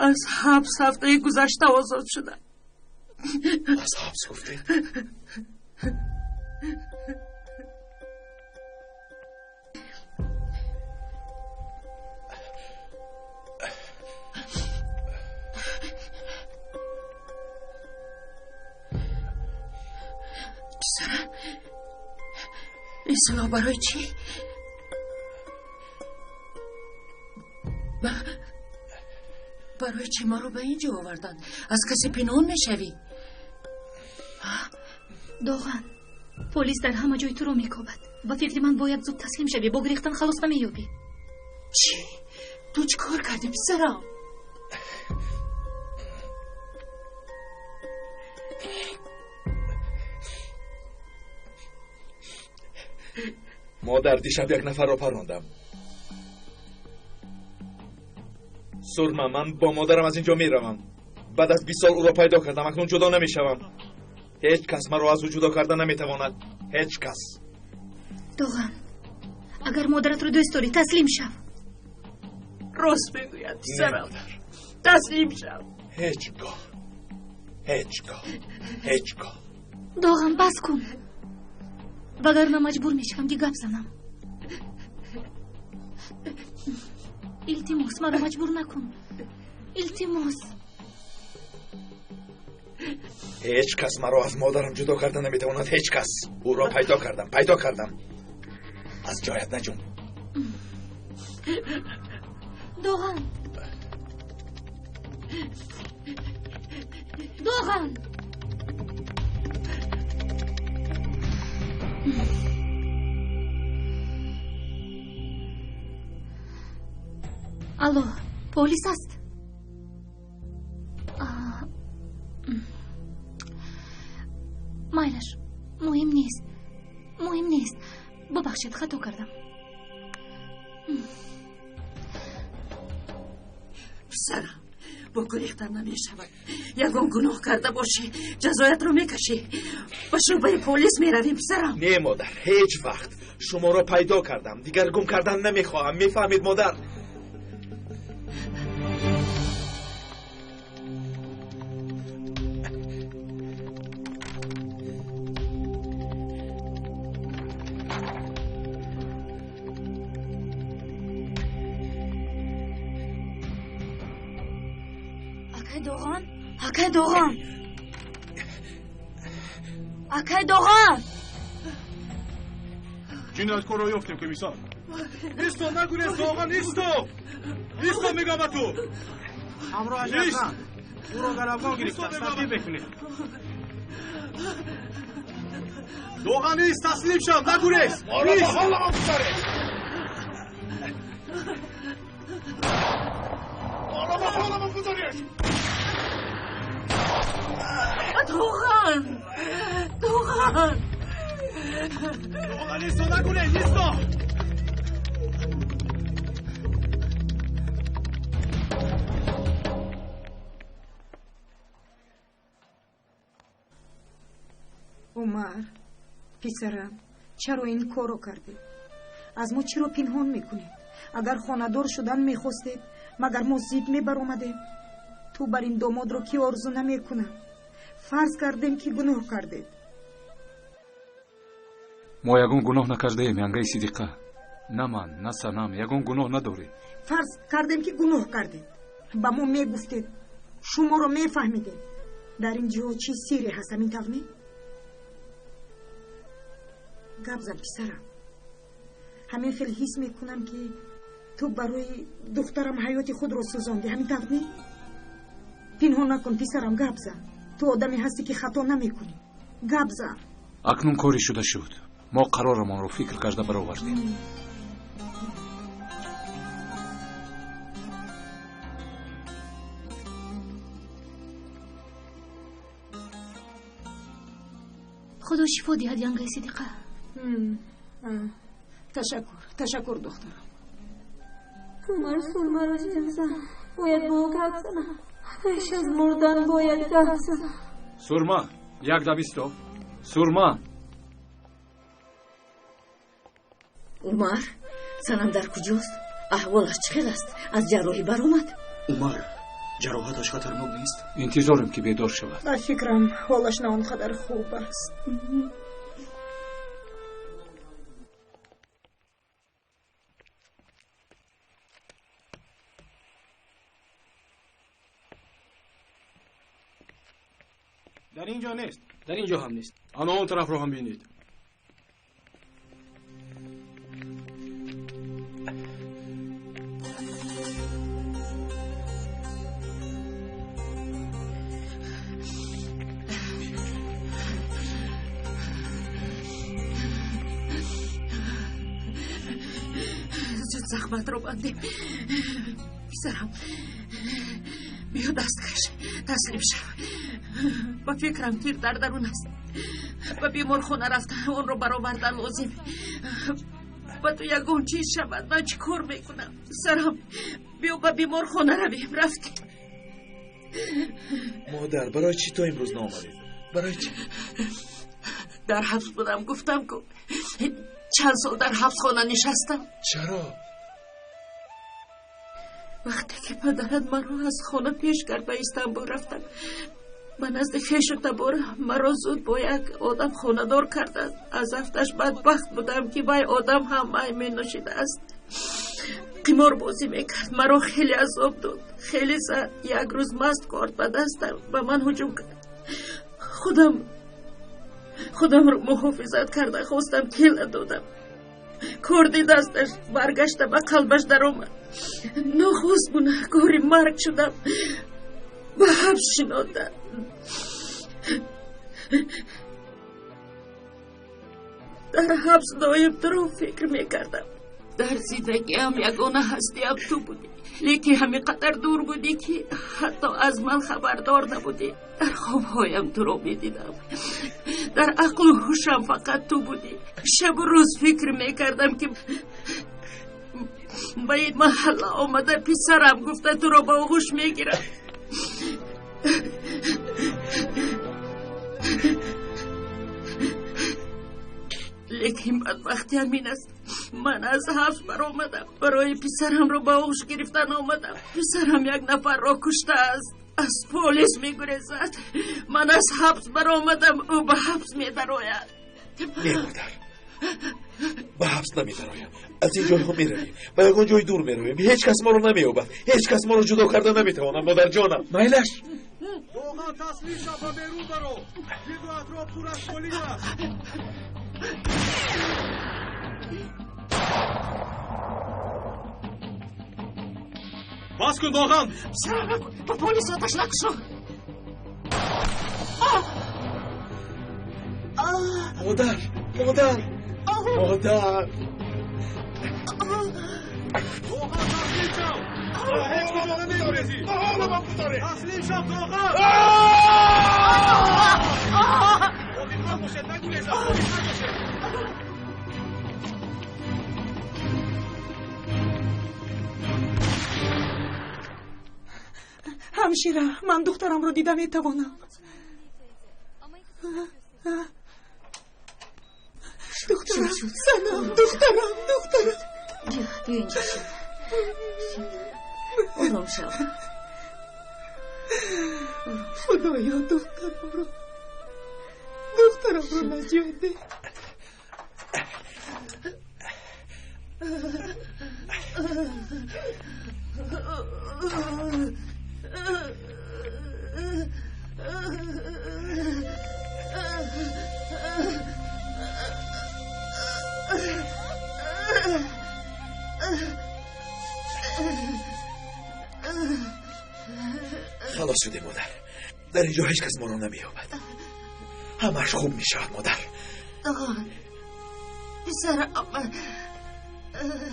Аз ҳабс ҳафтаи гузашта озод шудам. Аз ҳабс гуфтед? Писарам, ин силоҳ барои чӣ? Барои чӣ маро ба ин ҷо оварданд? Аз касе пинҳон мешавӣ? Доған, полис дар ҳама ҷой туро мекобад. Ба фикри ман бояд зуд таслим шавӣ, бо гирифтан халос намеёбӣ. Чӣ? Ту чӣ кор кардӣ, писарам? Модар, дишаб як нафарро парондам. Сурма, ман бо модарам аз ин ҷо меравам. Баъд аз 20 сол ӯро пайдо кардам, акнун ҷудо намешавам. Ҳеҷ кас маро аз ӯ ҷудо карда наметавонад. Ҳеҷ кас. Доған, агар модаратро дӯст дорӣ, таслим шав. Рост мегӯяд, писарам. Таслим шав. Ҳеҷ гоҳ, ҳеҷ гоҳ, ҳеҷ гоҳ. Доған, бас кун, вагарна маҷбур мешавам ки гап занам. Илтимос, маро маҷбур накун. Илтимос. Ҳеҷ кас маро аз модарам ҷудо карда наметавонад. Ҳеҷ кас. Ӯро пайдо кардам, пайдо кардам. Аз ҷоят наҷунб. Доған, Доған. Алло, полис аст? Майлаш, муҳим нест, муҳим нест. Бубахшед, хато кардам. Писарам, бо гурехтан намешавад. Ягон гуноҳ карда бошӣ, ҷазоятро мекашӣ. Ба шӯъбаи полис меравем, писарам. Не, модар, ҳеҷ вақт. Шуморо пайдо кардам, дигар гум кардан намехоҳам. Мефаҳмед, модар? Акай Доған, акай Доған, акай Доған. Ҷинояткорро ёфтем, комиссар. Исто, нагурез, Доған, исто! Исто, мегам ба ту! Ҳамроҳаш ҳастанд. Ӯро дар афғон гирифтааст. Тартиб мекунед. Доған, ист, таслим шав, нагурез! Моро ба ҳоламон гузоред! Моро ба ҳоламон гузоред! Доған, Доған. Доған, исто, нагурез, исто! Умар, писарам, чаро ин корро кардед? Аз мо чиро пинҳон мекунед? Агар хонадор шудан мехостед, магар мо зид мебаромадем? Ту бар ин домодро ки орзу намекунад? Фарз кардем ки гуноҳ кардед. Мо ягон гуноҳ накардаем, янгаи Сидиқа. На ман, на Санам, ягон гуноҳ надорем. Фарз кардем ки гуноҳ кардед. Ба мо мегуфтед, шуморо мефаҳмидем. Дар ин ҷо чӣ сирре ҳаст, ҳамин тавр не? Гап зан, писарам. Ҳамин хел ҳис мекунам ки ту барои духтарам ҳаёти худро сӯзондӣ, ҳамин тавр не? Пинҳон накун, писарам, гап зан. Ту одаме ҳастӣ ки хато намекунӣ. Гап зан. Акнун коре шуда шуд. Мо қарорамонро фикр карда баровардем. Худо шифо диҳад, янгаи Сидиқа. Ташаккур, ташаккур, духтарам. Умар сурмаро ҷеғ зад. Бояд бо ӯ гап занам. Пеш аз мурдан бояд гап занам. Сурма, як дам исто. Сурма. Умар, Санам дар куҷост? Аҳволаш чӣ хел аст? Аз ҷарроҳӣ баромад? Умар, ҷароҳаташ хатарнок нест? Интизорем ки бедор шавад. Ба фикрам, ҳолаш на он қадар хуб аст. Дар ин ҷо нест, дар ин ҷо ҳам нест. Ана он тарафро ҳам бинед. Зуд захматро бандем. Писарам, биё даст каш, таслим шав. Ба фикрам тир дар дарун аст. Ба беморхона рафта онро баровардан лозим. Ба ту ягон чиз шавад, ман чӣ кор мекунам? Писарам, биё ба беморхона равем. Рафтем. Модар, барои чӣ то имрӯз наомадед? Барои чӣ? Дар ҳабс будам, гуфтам ку. Чанд сол дар ҳабсхона нишастам. Чаро? Вақте ки падарат маро аз хона пеш кард, ба Истанбул рафтам. Ба назди хешу табора маро зуд бо як одам хонадор карданд. Аз афташ бадбахт будам, ки вай одам ҳам май менӯшидааст. Қиморбозӣ мекард, маро хеле азоб дод, хеле зад. Як рӯз маст корд ба дастам ба ман ҳуҷум кард. Худамро муҳофизат карда хостам, тела додам. Корди дасташ баргашта ба қалбаш даромад. Нохуст гунаҳкори марг шудам. Ба ҳабс шинондам. Дар ҳабс доим туро фикр мекардам. Дар зиндагиам ягона ҳастиам ту будӣ, лекин ҳамин қадар дур будӣ, ки ҳатто аз ман хабардор набудӣ. Дар хобҳоям туро медидам, дар ақлу ҳушам фақат ту будӣ. Шабу рӯз фикр мекардам, ки ба ин маҳалла омада писарам гуфта туро ба оғӯш мегирам. Лекин бадбахти ҳамин аст, ман аз ҳабс баромадам, барои писарамро ба оғӯш гирифтан омадам. Писарам як нафарро куштааст, аз полис мегурезад. Ман аз ҳабс баромадам, ӯ ба ҳабс медарояд. Не, модар, ба ҳабс намедароям. Аз ин ҷойҳо меравем, ба ягон ҷои дур меравем. Ҳеҷ кас моро намеёбад, ҳеҷ кас моро ҷудо карда наметавонад. Модарҷонам, майлаш. Доған, таслим шав ва берун баро. Гирду атроф пур аз полис аст. Бас кун, Доған! Писарам, ба полис оташ накушо. Модар, модар, модар! Доған, таслим шав! Ҳеҷ куҷо намегурезӣ! Таслим шав, Доған! Бодиққат бошед, нагурезад! Бодиққат бошед! Ҳамшира, ман духтарамро дида метавонам. Духтарам, Санам, духтарам, духтарам. Биё инҷо шин. Ором шав. Худоё, духтарамро, духтарамро наҷот деҳ. Халос шудем, модар. Дар ин ҷо ҳеҷ кас моро намеёбад. Ҳамааш хуб мешавад, модар. Доған, писарам.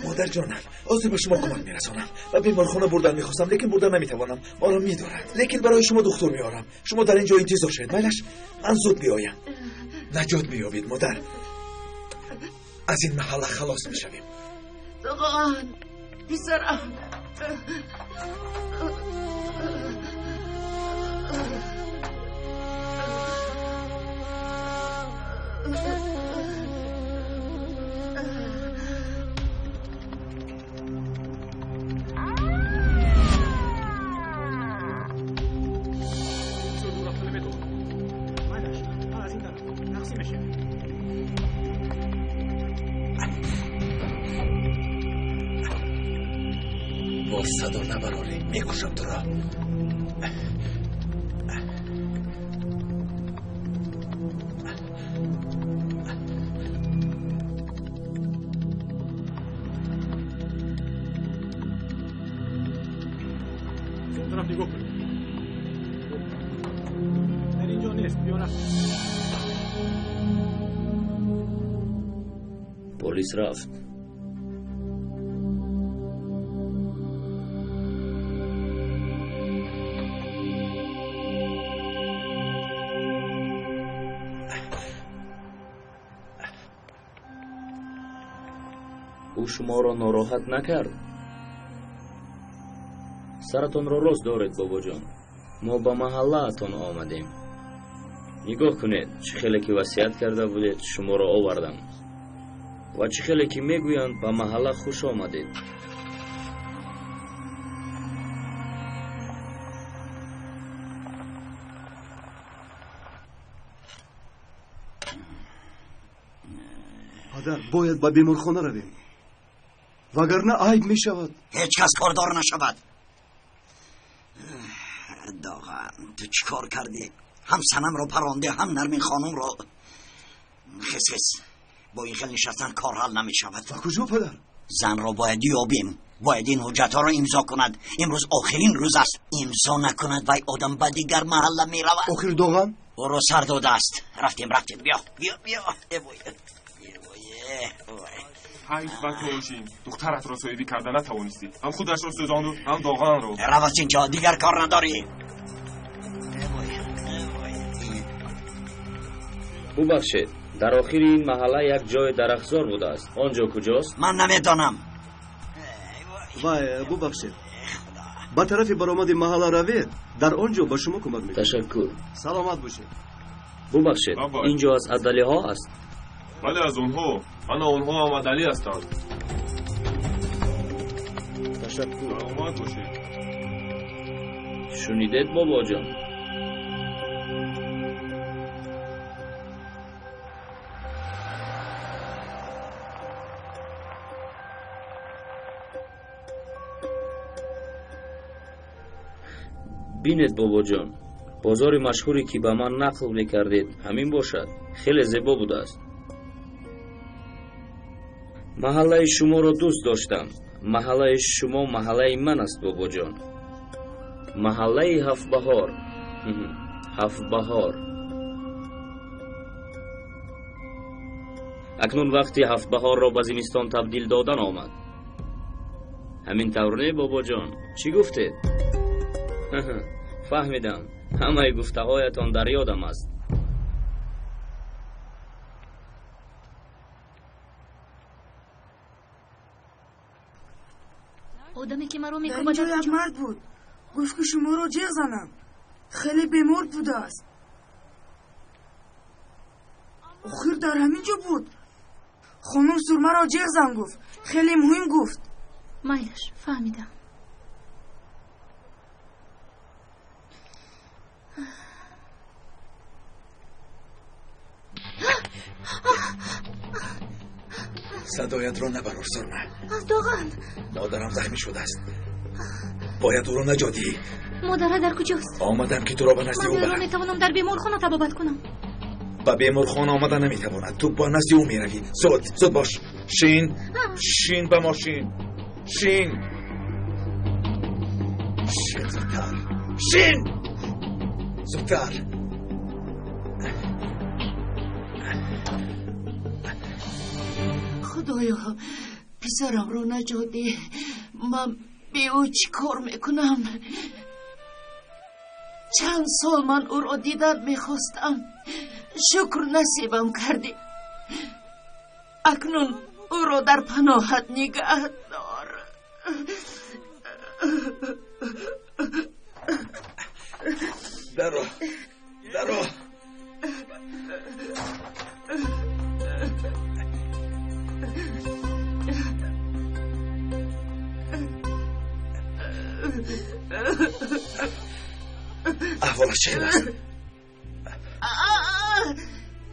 Модарҷонам, ҳозир ба шумо кӯмак мерасонам. Ба беморхона бурдан мехостам, лекин бурдан наметавонам. Моро медоранд. Лекин барои шумо духтур меорам. Шумо дар ин ҷо интизор шавед, майлаш? Ман зуд меоям. Наҷот меёбед, модар. Аз ин маҳалла халос мешавем. Доған, писарам. Боз садо набарорӣ, мекушам туро. Он тараф нигоҳ кунед. Дар ин ҷо нест, биё рафтем. Полис рафт. Ӯ шуморо нороҳат накард? Саратонро рост доред, бобоҷон. Мо ба маҳаллаатон омадем. Нигоҳ кунед, чӣ хеле ки васият карда будед, шуморо овардам. Ва чӣ хеле ки мегӯянд, ба маҳалла хуш омадед. Падар, бояд ба беморхона равем, вагарна айб мешавад. Ҳеҷ кас кордор нашавад. Доған, ту чӣ кор кардӣ? Ҳам Санамро парондӣ, ҳам Нармин хонумро. Хес хес, бо ин хел нишастан кор ҳал намешавад. Ба куҷо, падар? Занро бояд ёбем. Бояд ин ҳуҷҷатҳоро имзо кунад. Имрӯз охирин рӯз аст. Имзо накунад, вай одам ба дигар маҳалла меравад. Охир Доған? Ӯро сар додааст. Рафтем, рафтем. Биё, биё, биё. Эвой, эвой, эвой. Ҳайф ба ту, Ҳошим, духтаратро соҳибӣ карда натавонистӣ. Ҳам худашро сӯзонду, ҳам Доғанро. Рав аз ин ҷо, дигар кор надорӣ. Бубахшед, дар охири ин маҳалла як ҷои дарахтзор будааст. Он ҷо куҷост? Ман намедонам. Вай, бубахшед, ба тарафи баромади маҳалла равед, дар он ҷо ба шумо кӯмак мекунад. Ташаккур. Саломат бошед. Бубахшед, ин ҷо аз адалиҳо аст? Бале, аз онҳо. Ана онҳо ҳам адалӣ ҳастанд. Ташаккур. Саломат бошед. Шунидед, бобоҷон? Бинед, бобоҷон, бозори машҳуре ки ба ман нақл мекардед ҳамин бошад. Хеле зебо будааст. Маҳаллаи шуморо дӯст доштам. Маҳаллаи шумо маҳаллаи ман аст, бобоҷон. Маҳаллаи Ҳафтбаҳор. Ҳафтбаҳор. Акнун вақти Ҳафтбаҳорро ба зимистон табдил додан омад. Ҳамин тавр не, бобоҷон? Чӣ гуфтед? Фаҳмидам. Ҳамаи гуфтаҳоятон дар ёдам аст. Одаме ки маро Дар мекӯбад инҷо як мард буд, гуфт ки шуморо ҷеғ занам. Хеле бемор будааст. Охир дар ҳамин ҷо буд. Хонум Сурмаро ҷеғ зан гуфт. Хеле муҳим гуфт. Майлаш, фаҳмидам. Садоятро набарор, Сурма. Доған, Модарам захмӣ шудааст. Бояд ӯро наҷот диҳӣ. Модара дар куҷост? Омадам ки туро ба назди Ман ӯ ӯро барам. метавонам дар беморхона табобат кунам. Ба беморхона омада наметавонад. Ту ба назди ӯ меравӣ. Зуд, зуд бош. Шин, шин ба мошин. Шин. Шин зудтар. Шин! Зудтар. Худоё, писарамро наҷот деҳ. Ман бе ӯ чӣ кор мекунам? Чанд сол ман ӯро дидан мехостам. Шукр, насибам кардӣ. Акнун ӯро дар паноҳат нигаҳ дор. Даро, даро. Аҳволаш чӣ хел аст?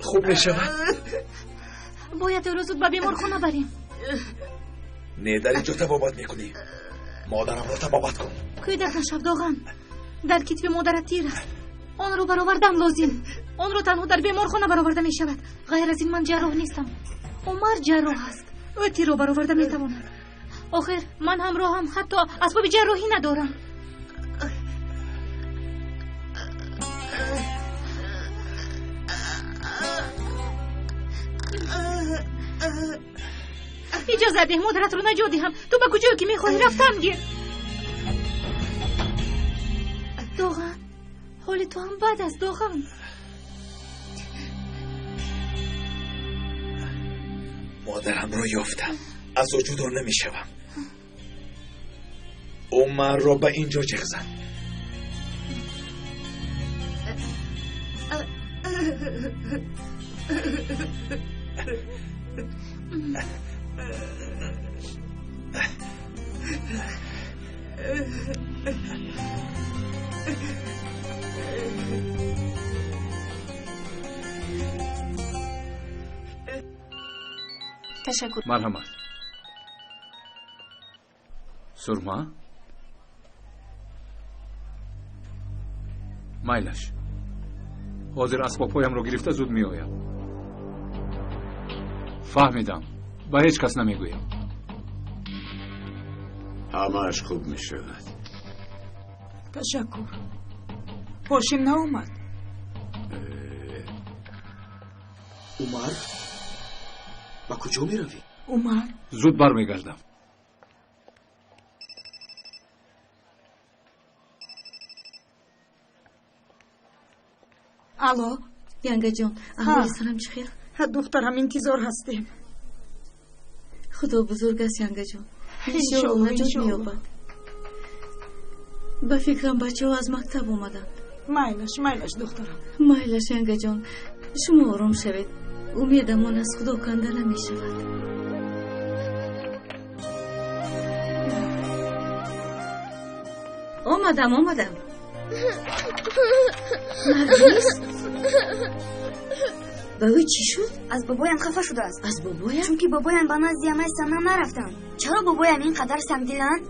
Хуб мешавад? Бояд ӯро зуд ба беморхона барем. Не, дар ин ҷо табобат мекунӣ. Модарамро табобат кун. Кӯдак нашав, Доған. Дар китфи модарат тир аст. Онро баровардан лозим. Онро танҳо дар беморхона бароварда мешавад. Ғайр аз ин ман ҷарроҳ нестам. Умар ҷарроҳ аст. Ӯ тирро бароварда метавонад. Охир ман ҳамроҳам ҳатто асбоби ҷарроҳӣ надорам. Иҷозат деҳ модаратро наҷот диҳам. Ту ба куҷое ки мехоҳӣ рафтан гир. Доған, ҳоли ту ҳам бад аст, Доған. Модарамро ёфтам. Аз ӯ ҷудо намешавам. Ӯ манро ба ин ҷо ҷеғ зад. Ташаккур. Марҳамат. Сурма? Майлаш. Ҳозир асбобҳоямро гирифта зуд меоям. Фаҳмидам. Ба ҳеҷ кас намегӯям. Ҳамааш хуб мешавад. Ташаккур. Ҳошим наомад? Умар, ба куҷо меравӣ? Умар, зуд бармегардам. Алло. Янгаҷон, аҳволи санам чӣ хел? Духтарам, интизор ҳастем. Худо бузург аст, Янгаҷон. Иншоалло наҷот меёбад. Ба фикрам бачаҳо аз мактаб омаданд. Майлаш, майлаш, духтарам. Майлаш, Янгаҷон, шумо ором шавед. Умедамон аз Худо канда намешавад. Омадам, омадам. Наргиз? Ба ӯ чӣ шуд? Аз бобоям хафа шудааст. Аз бобоям? Чунки бобоям ба назди амаи Санам нарафтанд. Чаро бобоям ин қадар сангдиланд?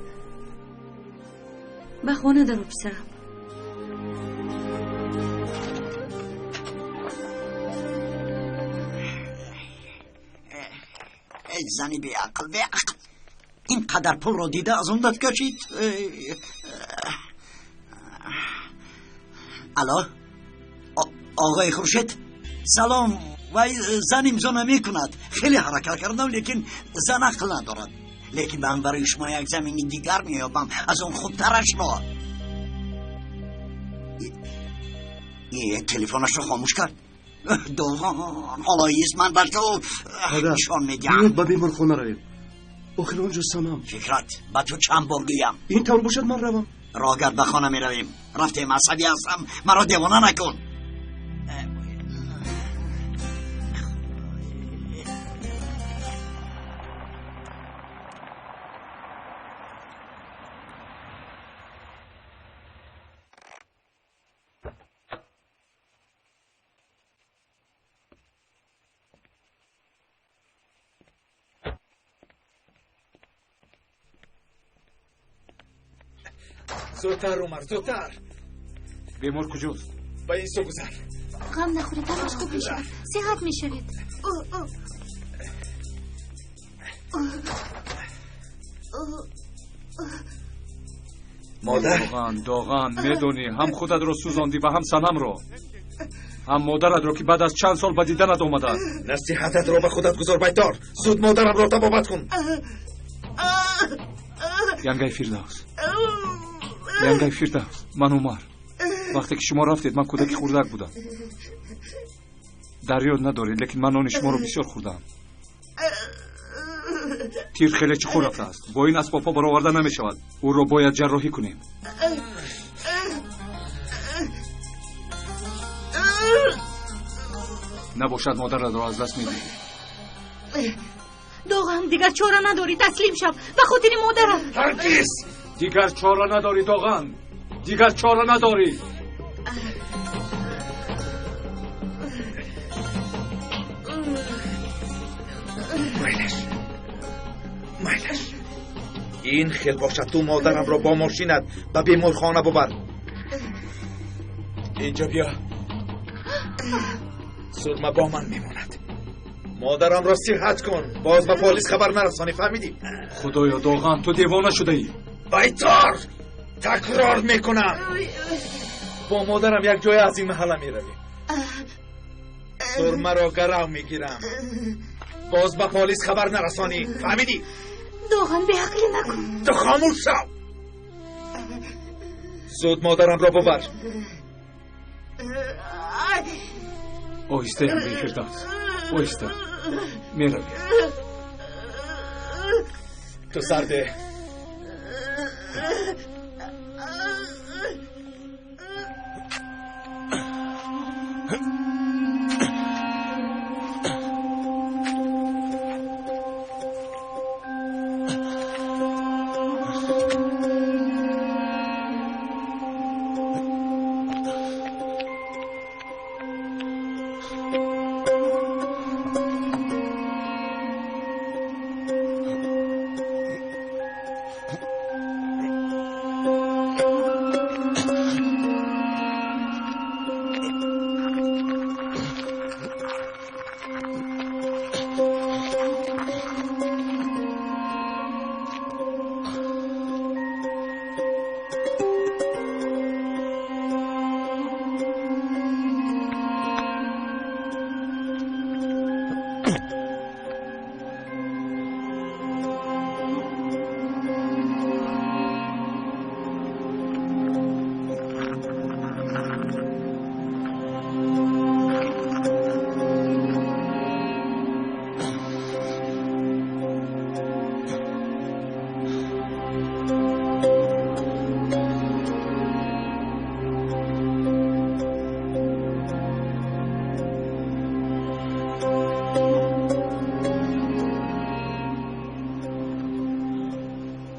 Ба хона даро, писарам. Эй зани беақл, беақл! Ин қадар пулро дида аз он дад кашид. Алло, оғои Хуршед, салом. Вай зан имзо намекунад. Хеле ҳаракат кардам, лекин зан ақл надорад. Лекин ман барои шумо як замини дигар меёбам, аз он хубтарашро. Телефонашро хомӯш кард. Доған, ҳоло ист, ман ба ту нишон медиҳам. Биёед ба беморхона равем. Охир он ҷо Санам. Фикрат, ба ту чанд бор гӯям? Ин тавр бошад, ман равам. Роҳгард, ба хона меравем. Рафтем, асабӣ ҳастам, маро девона накун. Зудтар, Умар, зудтар. Бемор куҷост? Ба ин сӯ гузар. Ғам нахӯред, ҳамаш хуб мешавад. Сиҳат мешавед. Модар. Доған, Доған, медонӣ, ҳам худатро сӯзондӣ ва ҳам Санамро, ҳам модаратро, ки баъд аз чанд сол ба диданат омадааст. Насиҳататро ба худат гузор, Байтор. Зуд модарамро табобат кун. Янгаи Фирдавс, Янгаи Фирдавс, ман Умар. Вақте ки шумо рафтед, ман кӯдаки хурдак будам. Дар ёд надоред, лекин ман нони шуморо бисёр хӯрдаам. Тир хеле чуқур рафтааст. Бо ин асбобҳо бароварда намешавад. Ӯро бояд ҷарроҳӣ кунем. Набошад, модаратро аз даст медиҳӣ. Доған, дигар чора надорӣ, таслим шав ба хотири модарат. Ҳаргиз! Дигар чора надорӣ, Доған, дигар чора надорӣ. Майлаш, майлаш. Ин хел бошад, ту модарамро бо мошинат ба беморхона бубар. Инҷо биё. Сурма бо ман мемонад. Модарамро сиҳат кун. Боз ба полис хабар нарасонӣ, фаҳмидӣ? Худоё, Доған, ту девона шудаӣ. Байтор, такрор мекунам, бо модарам як ҷоя аз ин маҳалла меравем. Сурмаро гарав мегирам. Боз ба полис хабар нарасонӣ, фаҳмидӣ? Доған, беақлӣ накун. Ту хомӯш шав. Зуд модарамро бубар. Оҳиста, янгаи Фирдавс, оҳиста меравем. Ту сарде.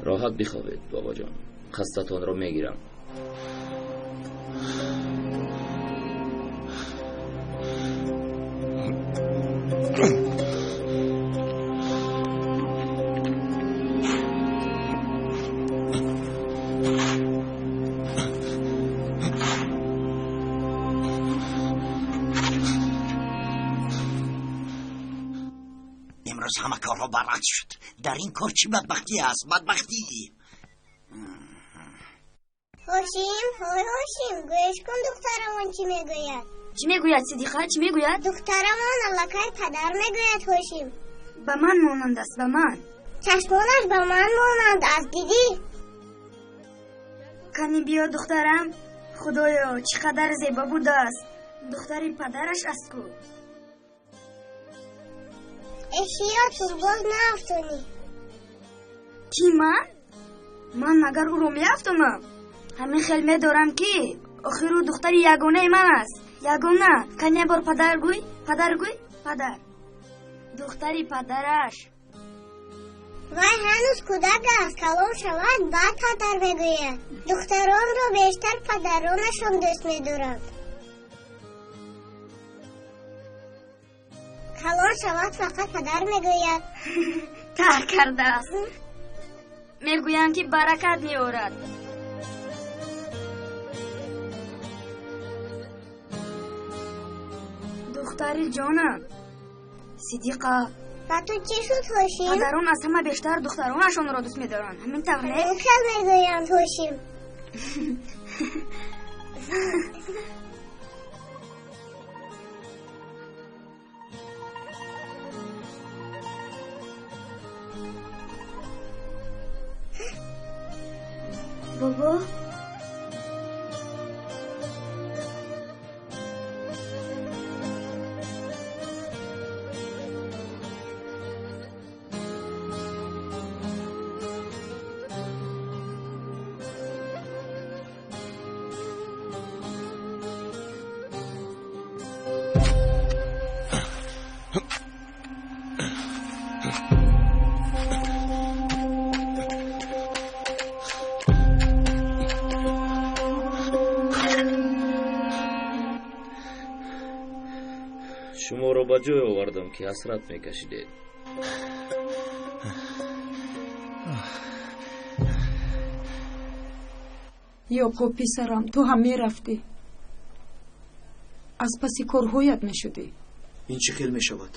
Роҳат бихобед, бобоҷон, хастатонро мегирам. Имрӯз ҳама корҳо баръакс шуд. Дар ин кор чӣ бадбахтӣ аст? Бадбахтӣ. Ҳошим, ҳой Ҳошим, гӯш кун, духтарамон чӣ мегӯяд. Чӣ мегӯяд, Сидиқа, чӣ мегӯяд? Духтарамон аллакай падар мегӯяд, Ҳошим. Ба ман монанд аст, ба ман. Чашмонаш ба ман монанд аст, дидӣ? Кани биё, духтарам. Худоё, чӣ қадар зебо будааст. Духтари падараш аст ку. Эҳтиёт кун, боз наафтонӣ. Кӣ, ман? Ман магар ӯро меафтонам? Ҳамин хел медорам, ки охир ӯ духтари ягонаи ман аст. Ягона. Кани як бор падар гӯй, падар гӯй, падар. Духтари падараш. Вай ҳанӯз кӯдак аст, калон шавад, баъд падар мегӯяд. Духтаронро бештар падаронашон дӯст медоранд. Калон шавад, фақат падар мегӯяд. Тар кардааст. Мегӯянд, ки баракат меорад. Духтари ҷонам, Сидиқа. Ба ту чӣ шуд, Ҳошим? Падарон аз ҳама бештар духтаронашонро дӯст медоранд. Ҳамин тавр не? Ҳамин хел мегӯянд, Ҳошим. Бобо, Шуморо ба ҷой овардам, ки ҳасрат мекашидед. Ёқуб, писарам, ту ҳам мерафтӣ, аз паси корҳоят мешудӣ. Ин чӣ хел мешавад?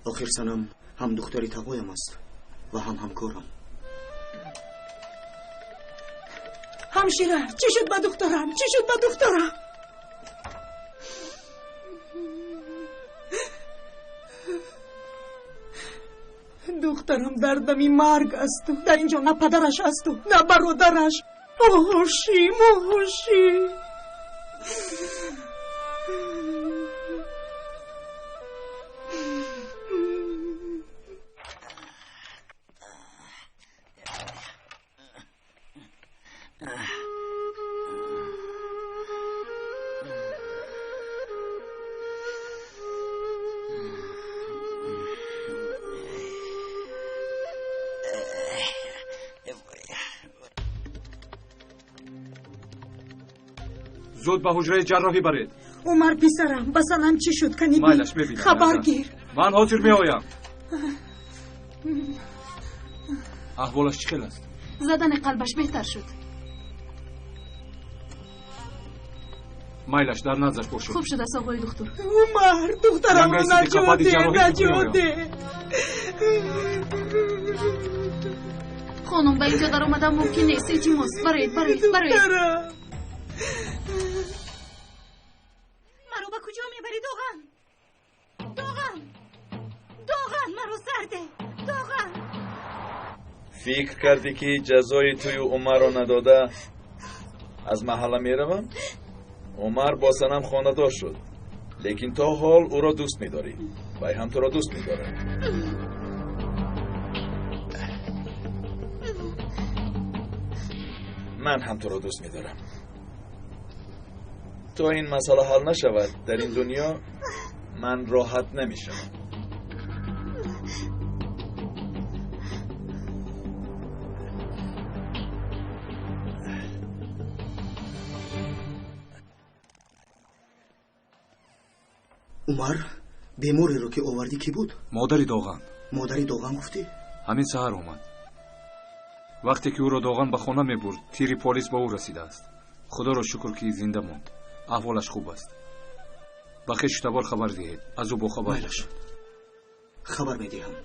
Охир Санам ҳам духтари тағоям аст ва ҳам ҳамкорам. Ҳамшира, чӣ шуд ба духтарам? Чӣ шуд ба духтарам? Духтарам дар дами марг аст. Дар инҷо на падараш асту на бародараш. Оҳошим, оҳошим. Зуд ба ҳуҷраи ҷарроҳӣ баред. Умар писарам, ба санам чӣ шуд? Кани майлаш мебинам. Хабар гир. Ман ҳозир меоям. Аҳволаш чӣ хел аст? Задани қалбаш беҳтар шуд. Майлаш дар наздаш бошед. Хуб шудааст, оғои духтур. Умар, духтарамро наҷот деҳ, наҷот деҳ. Хонум, ба инҷо даромадан мумкин нест. Илтимос, бароед, бароед, бароед. Духтарам. Маро ба куҷо мебарӣ, Доған? Доған! Доған, маро сарде! Доған! Фикр кардӣ, ки ҷазои тую Умарро надода аз маҳалла меравам? Умар бо санам хонадор шуд, лекин то ҳол ӯро дӯст медорӣ. Вай ҳам туро дӯст медорад. Ман ҳам туро дӯст медорам. То ин масъала ҳал нашавад, дар ин дунё ман роҳат намешавам. Умар, бемореро ки овардӣ кӣ буд? Модари Доған. Модари Доған гуфтӣ? Ҳамин саҳар омад. Вақте ки ӯро Доған ба хона мебурд, тири полис ба ӯ расидааст. Худоро шукр, ки зинда монд. Аҳволаш хуб аст. Ба хешу табор хабар диҳед, аз ӯ бохабар бошед. Хабар медиҳам.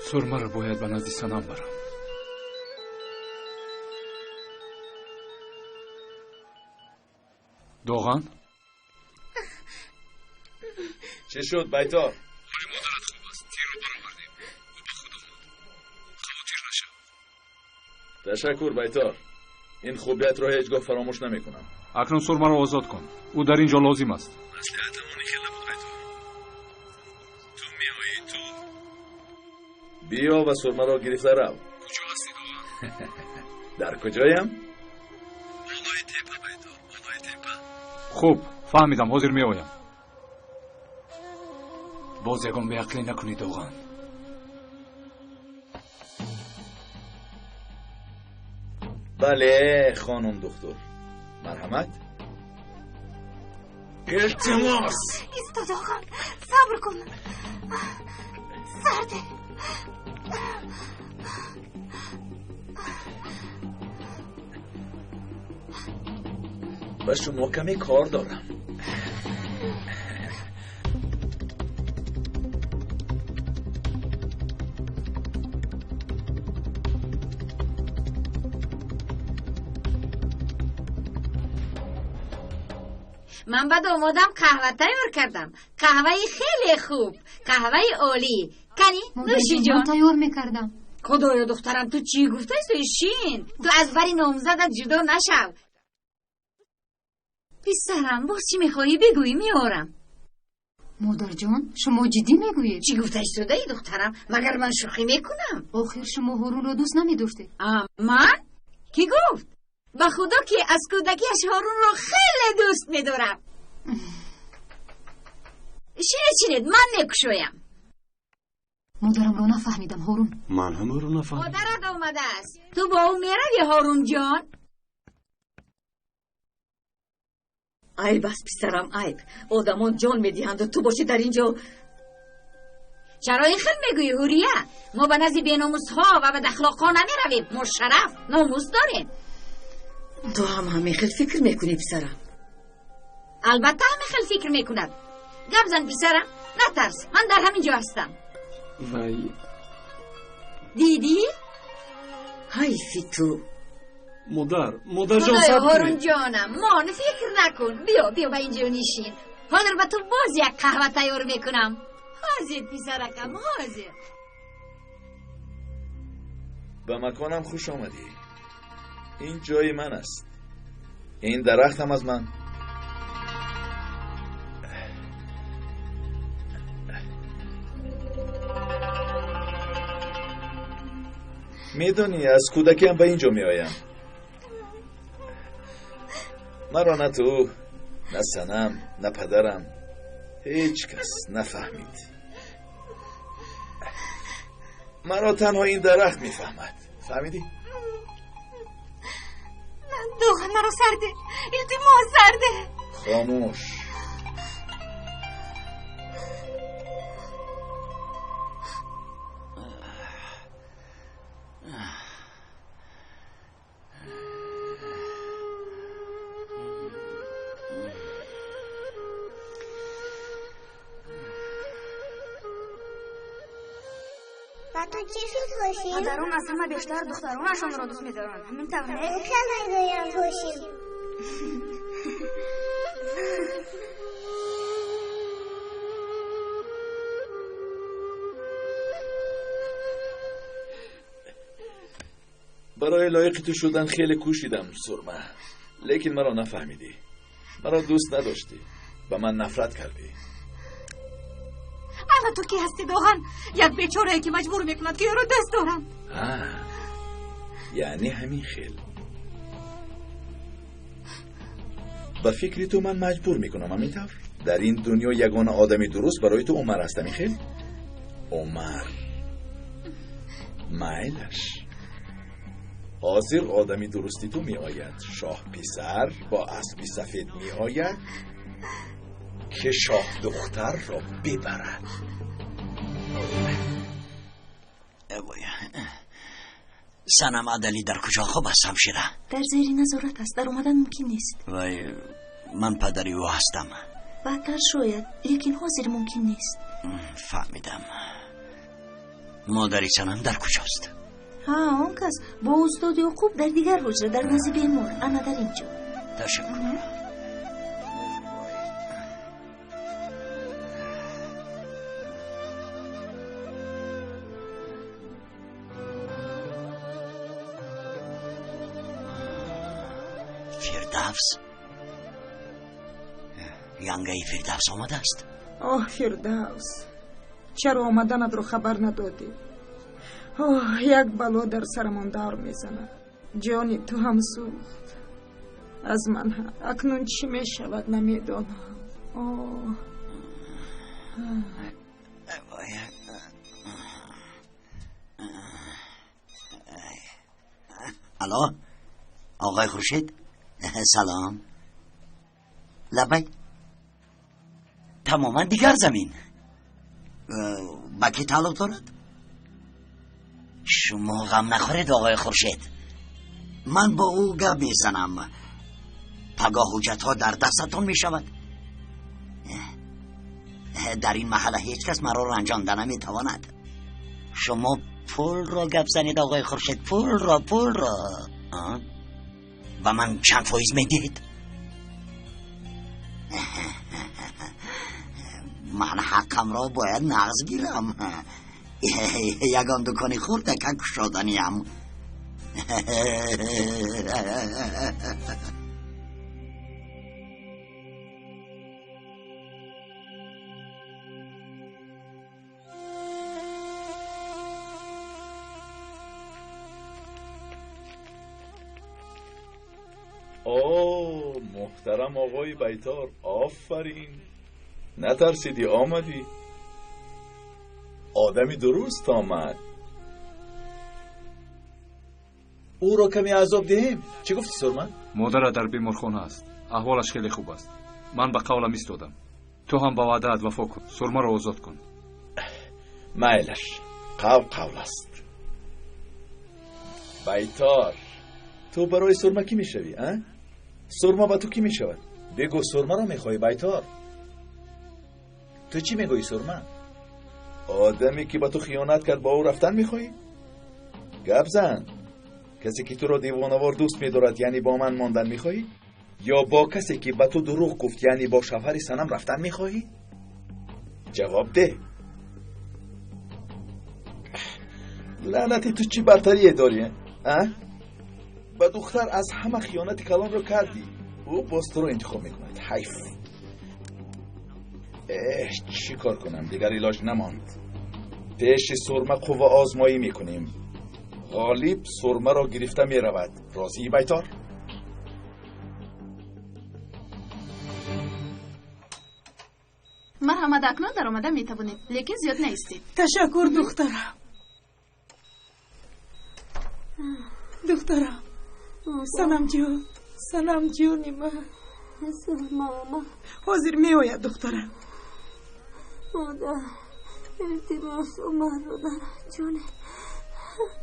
Сурмаро бояд ба назди санам барам. Доған? Чӣ шуд, Байтор? Ҳоли модарат хуб аст. Тирро баровардем. Ӯ ба худ омад. Хавотир нашав. Ташаккур, Байтор. Ин хубиятро ҳеҷ гоҳ фаромӯш намекунам. Акнун сурмаро озод кун. Ӯ дар ин ҷо лозим аст. Маслиҳатамон хеле набуд, Байтор. Ту меоӣ, ту биё ва сурмаро гирифта рав. Куҷо ҳастӣ, Доған? Дар куҷоям? Болои тепа, Байтор, болои тепа. Хуб, фаҳмидам, ҳозир меоям. Боз ягон беақлӣ накунӣ, Доған. Бале, хонум духтур. Марҳамат. Илтимос. Исто, Доған, сабр кун. Сарде. Ба шумо каме кор дорам. Ман ба домодам қаҳва тайёр кардам. Қаҳваи хеле хуб, қаҳваи олӣ. Кани, нӯши ҷон. Ман тайёр мекардам. Худоё, духтарам, ту чӣ гуфтаи? Шин, ту аз бари номзадат ҷудо нашав. Писарам, боз чӣ мехоҳӣ бигӯӣ, меорам. Модарҷон, шумо ҷиддӣ мегӯед? Чӣ гуфта истодаи, духтарам? Магар ман шӯхӣ мекунам? Охир шумо Ҳорунро дӯст намедоштед. Ман? Кӣ гуфт? Ба худо, ки аз кӯдакиаш Ҳорунро хеле дӯст медорам. Шинед, шинед, ман мекушоям. Модарамро нафаҳмидам, Ҳорун. Ман ҳам ӯро нафаҳмидам. Модарат омадааст. Ту бо ӯ меравӣ, Ҳорунҷон? Айб аст, писарам, айб. Одамон ҷон медиҳанду ту бошӣ дар ин ҷо. Чаро ин хел мегӯӣ, Ҳурия? Мо ба назди беномусҳо ва бадахлоқҳо намеравем. Мо шараф, номус дорем. Ту ҳам ҳамин хел фикр мекунӣ, писарам? Албатта ҳамин хел фикр мекунад. Гап зан, писарам, натарс, ман дар ҳамин ҷо ҳастам. Вай. Дидӣ? Ҳайфи ту. Модар, модарҷон, сабр кунед. Ҳорун ҷонам, мон, фикр накун. Биё, биё ба ин ҷо нишин. Ҳозир ба ту боз як қаҳва тайёр мекунам. Ҳозир писаракам, ҳозир. Ба маконам хуш омадӣ. Ин ҷои ман аст. Ин дарахт ҳам аз ман. Медонӣ, аз кӯдакиам ба ин ҷо меоям. Маро на ту, на Санам, на падарам, ҳеҷ кас нафаҳмид. Маро танҳо ин дарахт мефаҳмад. Фаҳмидӣ? Дог'ан, маро сарде, илтимос, сарде. Хомӯш. Ба ту чӣ шуд, Ҳошим? Падарон аз ҳама бештар духтаронашонро дӯст медоранд. Ҳамин тавр не? Хел мегӯям, Ҳошим. Барои лоиқи ту шудан хеле кӯшидам, Сурма, лекин маро нафаҳмидӣ. Маро дӯст надоштӣ, ба ман нафрат кардӣ. Ана ту кӣ ҳастӣ, Дог'ан? Як бечорае ки маҷбур мекунад ки ӯро дӯст дорам. Яъне ҳамин хел. Ба фикри ту ман маҷбур мекунам, ҳамин тавр? Дар ин дунё ягона одами дуруст барои ту Умар аст, ҳамин хел? Умар майлаш. Ҳозир одами дурусти ту меояд. Шоҳ писар бо аспи сафед меояд ки шоҳ духтарро бибарад. Санам Адалӣ дар куҷо хоб аст, ҳамшира? Дар зери назорат аст, дар омадан мумкин нест. Вай, ман падари ӯ ҳастам. Баъдтар шояд, лекин ҳозир мумкин нест. Фаҳмидам. Модари Санам дар куҷост? Ҳа, он кас бо устод Ёқуб дар дигар ҳуҷра, дар назди бемор, ана дар ин ҷо. Ташаккур. Фирдавс, янгаи Фирдавс омадааст. Оҳ, Фирдавс, чаро омаданатро хабар надодӣ? Оҳ, як бало дар сарамон давр мезанад. Ҷони ту ҳам сӯхт, аз ман ҳам. Акнун чӣ мешавад, намедонам. Оҳ. Алло, оғои Хуршед, салом. Лабай, тамоман дигар замин. Ба кӣ тааллуқ дорад? Шумо ғам нахӯред, оғои Хуршед. Ман бо ӯ гап мезанам. Пагоҳ ҳуҷҷатҳо дар дастатон мешавад. Дар ин маҳалла ҳеҷ кас маро ранҷонда наметавонад. Шумо пулро гап занед, оғои Хуршед, пулро, пулро. Ба ман чанд фоиз медиҳед? Ман ҳаққамро бояд нағз гирам. Ягон дукони хурдака кушоданиям. О, муҳтарам оғои Байтор, офарин. Натарсидӣ, омадӣ. Одами дуруст омад. Ӯро каме азоб диҳем. Чӣ гуфтӣ, Сурма? Модарат дар беморхона аст. Аҳволаш хеле хуб аст. Ман ба қавлам истодам. Ту ҳам ба ваъдаат вафо кун. Сурмаро озод кун. Майлаш, қавл қавл аст. Байтор, ту барои Сурма кӣ мешавӣ, а? Сурма ба ту кӣ мешавад? Бигӯ, Сурмаро мехоҳӣ, Байтор? Ту чӣ мегӯӣ, Сурма? Одаме ки ба ту хиёнат кард, бо ӯ рафтан мехоҳӣ? Гап зан. Касе ки туро девонавор дӯст медорад, яъне бо ман мондан мехоҳӣ? Ё бо касе ки ба ту дурӯғ гуфт, яъне бо шавҳари Санам рафтан мехоҳӣ? Ҷавоб деҳ. Лаънати ту чӣ бартарие дорӣ, а? Ба духтар аз ҳама хиёнати калонро кардӣ. Ӯ боз туро интихоб мекунад. Ҳайф. Эҳ, чӣ кор кунам? Дигар илоҷ намонд. Пеши Сурма қувваозмоӣ мекунем. Ғолиб Сурмаро гирифта меравад. Розии, Байтор? Марҳамат, акнун даромада метавонед, лекин зиёд наистед. Ташаккур, духтарам. Духтарам, Санамҷон, Санамҷони ман. Сурма омад. Ҳозир меояд, духтарам. Модар, илтимос, Умарро наранҷонед.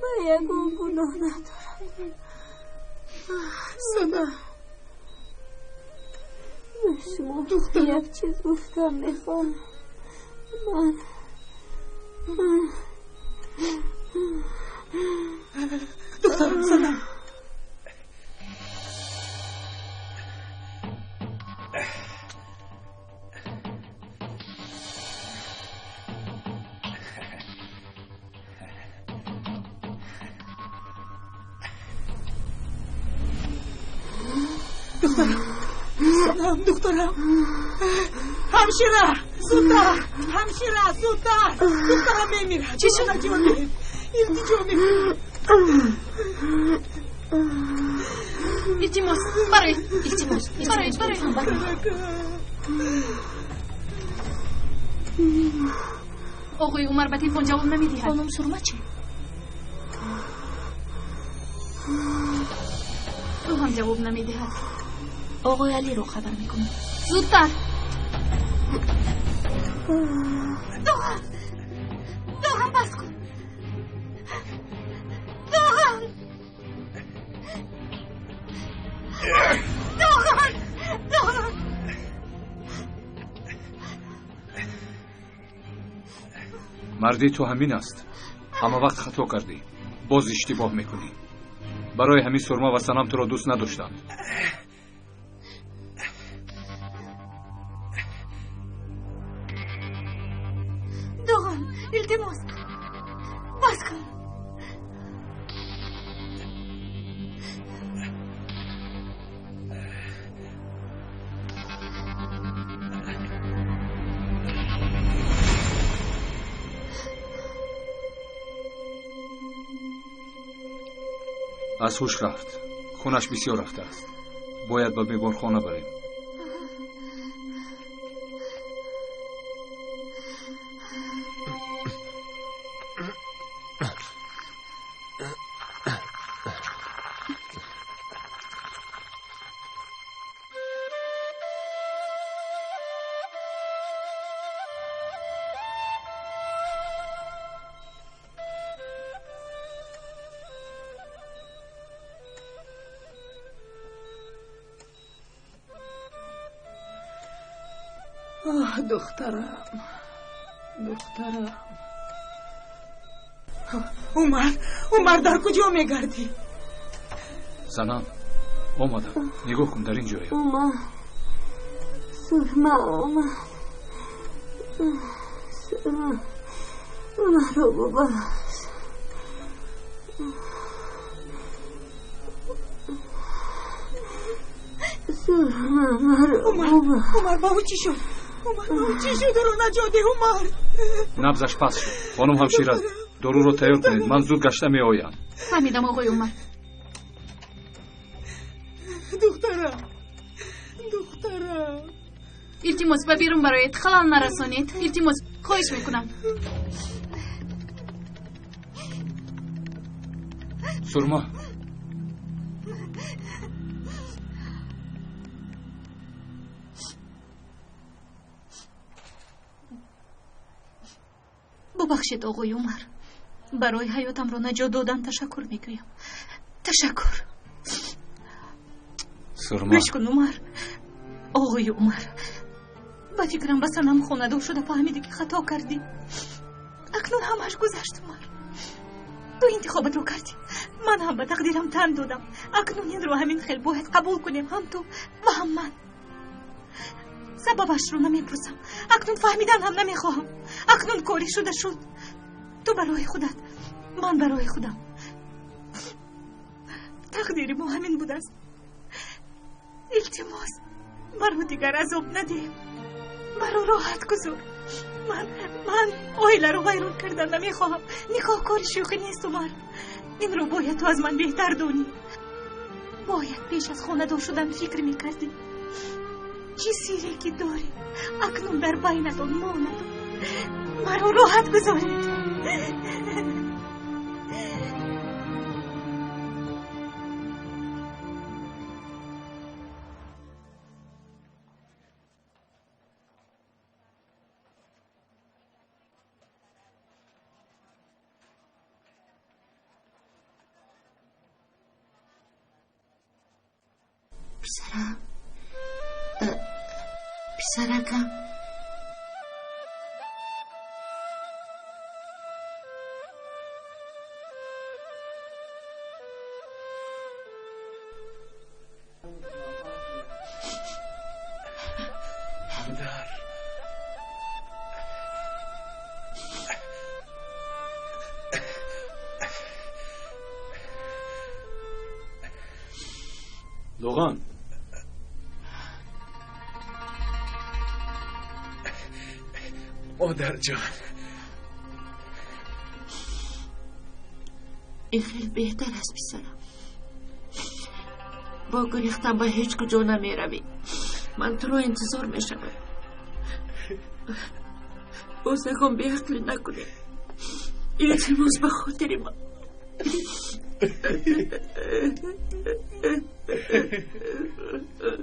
Ман ягон гуноҳ надорам. Санам. Ба шумо як чиз гуфтам мехоҳам. Ман духтарам, Санам. Духтарам, Санам, духтарам. Ҳамшира, зудтар, ҳамшира, зудтар. Духтарам мемирад. Чӣ шуд? Наҷонед, илтиҷо мекунам. Илтимос, бароед, илтимос, бароед, бароед, бароед. Оғои Умар ба телефон ҷавоб намедиҳад. Хонум Сурма чӣ? Ӯ ҳам ҷавоб намедиҳад. Оғои Алиро хабар мекунам. Зудтар! Доған! Доған, бас кун! Доған! Доған! Доған! Мардӣ ту ҳамин аст. Ҳама вақт хато кардӣ. Боз иштибоҳ мекунӣ. Барои ҳамин Сурма ва Санам туро дӯст надоштанд. Доған, илтимос, бас кун. Аз ҳуш рафт. Хунаш бисёр рафтааст. Бояд ба беморхона барем. Оҳ, духтарам, духтарам. Умар, Умар, дар куҷо мегардӣ? Санам, омадам. Нигоҳ кун, дар ин ҷоя. Умар, Сурма омад. Сурма, маро бубахш. Сурма, маро бубахш. Умар, ба ӯ чӣ шуд? Умар, ба ӯ чӣ шуд? Ӯро наҷот деҳ, Умар. Набзаш паст шуд. Хонум ҳамшира, доруро тайёр кунед. Ман зуд гашта меоям. Фаҳмидам, оғои Умар. Духтарам, духтарам. Илтимос, ба берун бароед, халал нарасонед. Илтимос, хоҳиш мекунам. Сурма. Бубахшед, оғои Умар. Барои ҳаётамро наҷот додан ташаккур мегӯям. Ташаккур. Сурма. Гӯш кун, Умар. Оғои Умар, ба фикрам ба Санам хонадор шуда фаҳмидӣ, ки хато кардӣ. Акнун ҳамааш гузашт, Умар. Ту интихобатро кардӣ. Ман ҳам ба тақдирам тан додам. Акнун инро ҳамин хел бояд қабул кунем, ҳам ту ва ҳам ман. Сабабашро намепурсам. Акнун фаҳмидан ҳам намехоҳам. Акнун корӣ шуда шуд. Ту барои худат, Ман барои худам. Тақдири мо ҳамин будааст. Илтимос, маро дигар азоб надеҳ. Маро роҳат гузор. Ман оиларо вайрон кардан намехоҳам. Никоҳ кори шӯхӣ нест, Умар. Инро бояд ту аз ман беҳтар донӣ. Бояд пеш аз хонадор шудан фикр мекардӣ. Чӣ сире ки дорӣ, акнун дар байнатон монад. Маро роҳат гузоред. Писарам, писаракам, модар, Доған. Модарҷон, ин хел беҳтар аст, писарам. Бо гурехтан ба ҳеҷ куҷо намеравӣ. Ман туро интизор мешавам. Боз ягон беақлӣ накунӣ. Илтимос, ба хотири ман.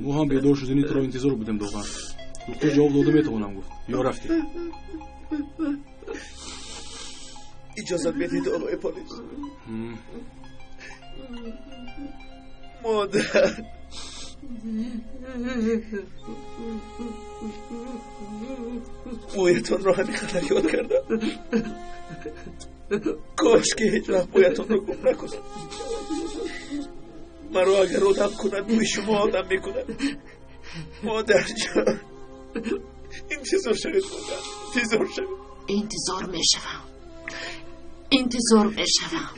Мо ҳам бедор шудани туро интизор будем, Доған. Духтур ҷавоб дода метавонам гуфт. Ё рафтӣ? Иҷозат медиҳед, оғои полис? Модар, мӯятонро ҳамин қадар ёд кардам. Кош ки ҳеҷ вақт мӯятонро гум накунам. Маро агар одам кунад, мӯи шумо одам мекунад. Модарҷон, интизор шавед, модар, интизор шавед. Интизор мешавам, интизор мешавам.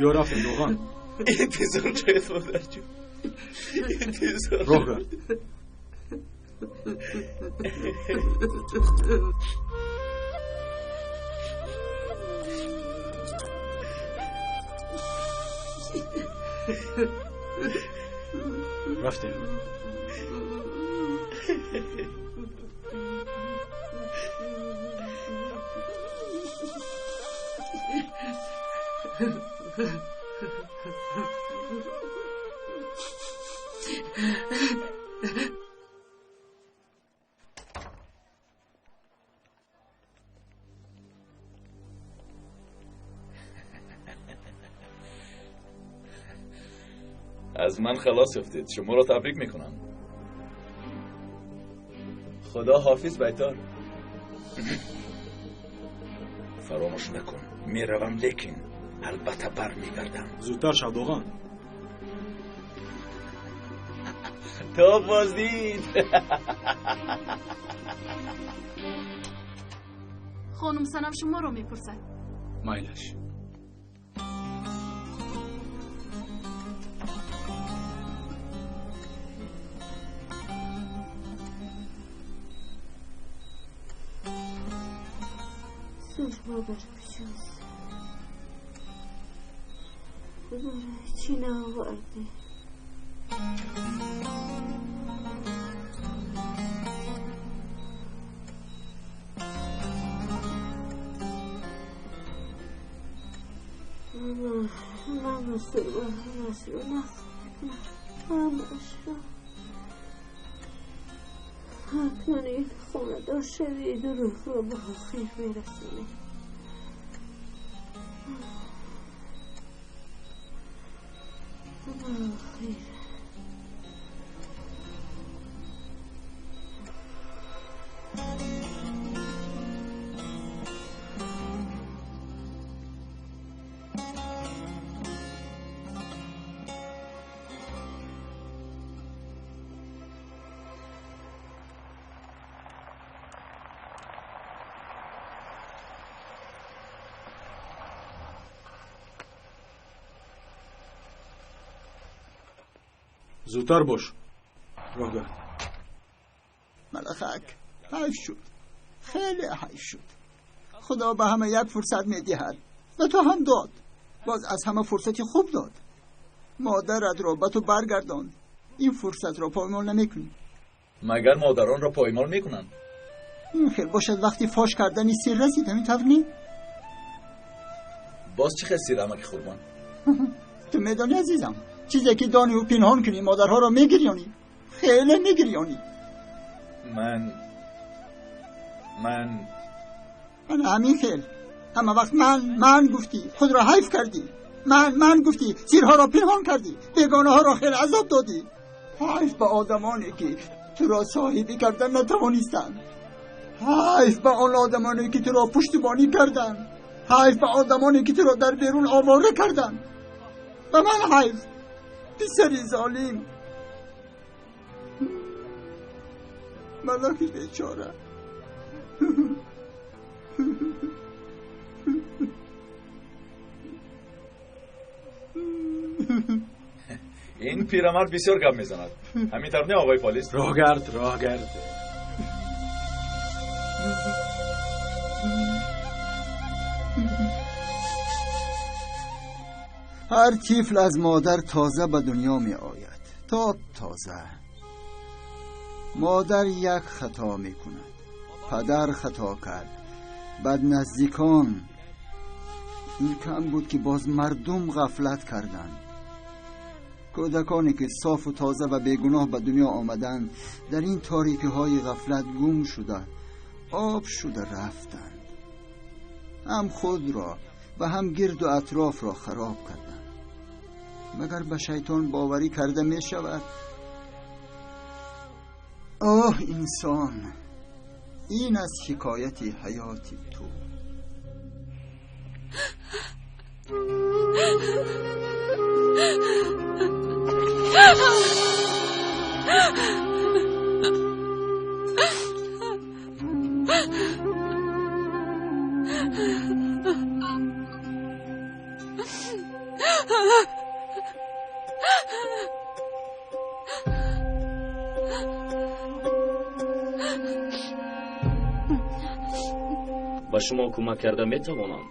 Ё рафтем, Доған. Интизор шавед, модарҷон, интизор. Роҳ гард. Рафтем. از من خلاص یافتید. شما را تبریک میکنم. خدا حافظ بیتار. فراموش نکن، میروم، لیکن البته بر میگردم. زودتر شو دوغان. تا بازدید. خانم سنم شما رو میپرسد. مایلش. سرما بر کجاست؟ برای چی نآوردی؟ ماما سرما همش رو نقل میکنم، همش رو. اکنون این خونه دار شوی دروغ رو به آخر میرسونی. به آخر. Зудтар бош. Роҳ гард. Малахак, ҳайф шуд. Хеле ҳайф шуд. Худо ба ҳама як фурсат медиҳад. Ба ту ҳам дод. Боз аз ҳама фурсати хуб дод. Модаратро ба ту баргардонд. Ин фурсатро поймол намекунӣ. Магар модаронро поймол мекунанд? Ин хел бошад вақти фош кардани сир расид, ҳамин тавр не? Боз чӣ хел сир, амаки Қурбон? Ту медонӣ, азизам, чизе ки дониву пинҳон кунӣ, модарҳоро мегирёнӣ. Хеле мегирёнӣ. Ман ана ҳамин хел. Ҳама вақт ман ман гуфтӣ, худро ҳайф кардӣ. Ман ман гуфтӣ, сирҳоро пинҳон кардӣ, бегонаҳоро хеле азоб додӣ. Ҳайф ба одамоне ки туро соҳибӣ кардан натавонистанд. Ҳайф ба он одамоне ки туро пуштибонӣ карданд. Ҳайф ба одамоне ки туро дар берун овора карданд. Ба ман ҳайф, писари золим, малахи бечора. Ин пирамард бисёр гап мезанад. Ҳамин тавр не, оғои полис? Роҳ гард, роҳ гард. Ҳар тифл аз модар тоза ба дунё меояд, тоб тоза. Модар як хато мекунад, падар хато кард, баъд наздикон. Ин кам буд ки боз мардум ғафлат карданд. Кӯдаконе ки софу тоза ва бегуноҳ ба дунё омаданд, дар ин торикиҳои ғафлат гум шуда, об шуда рафтанд. Ҳам худро ва ҳам гирду атрофро хароб карданд. Магар ба шайтон боварӣ карда мешавад? Оҳ инсон, ин аст ҳикояти ҳаёти ту. Ба шумо кӯмак карда метавонам.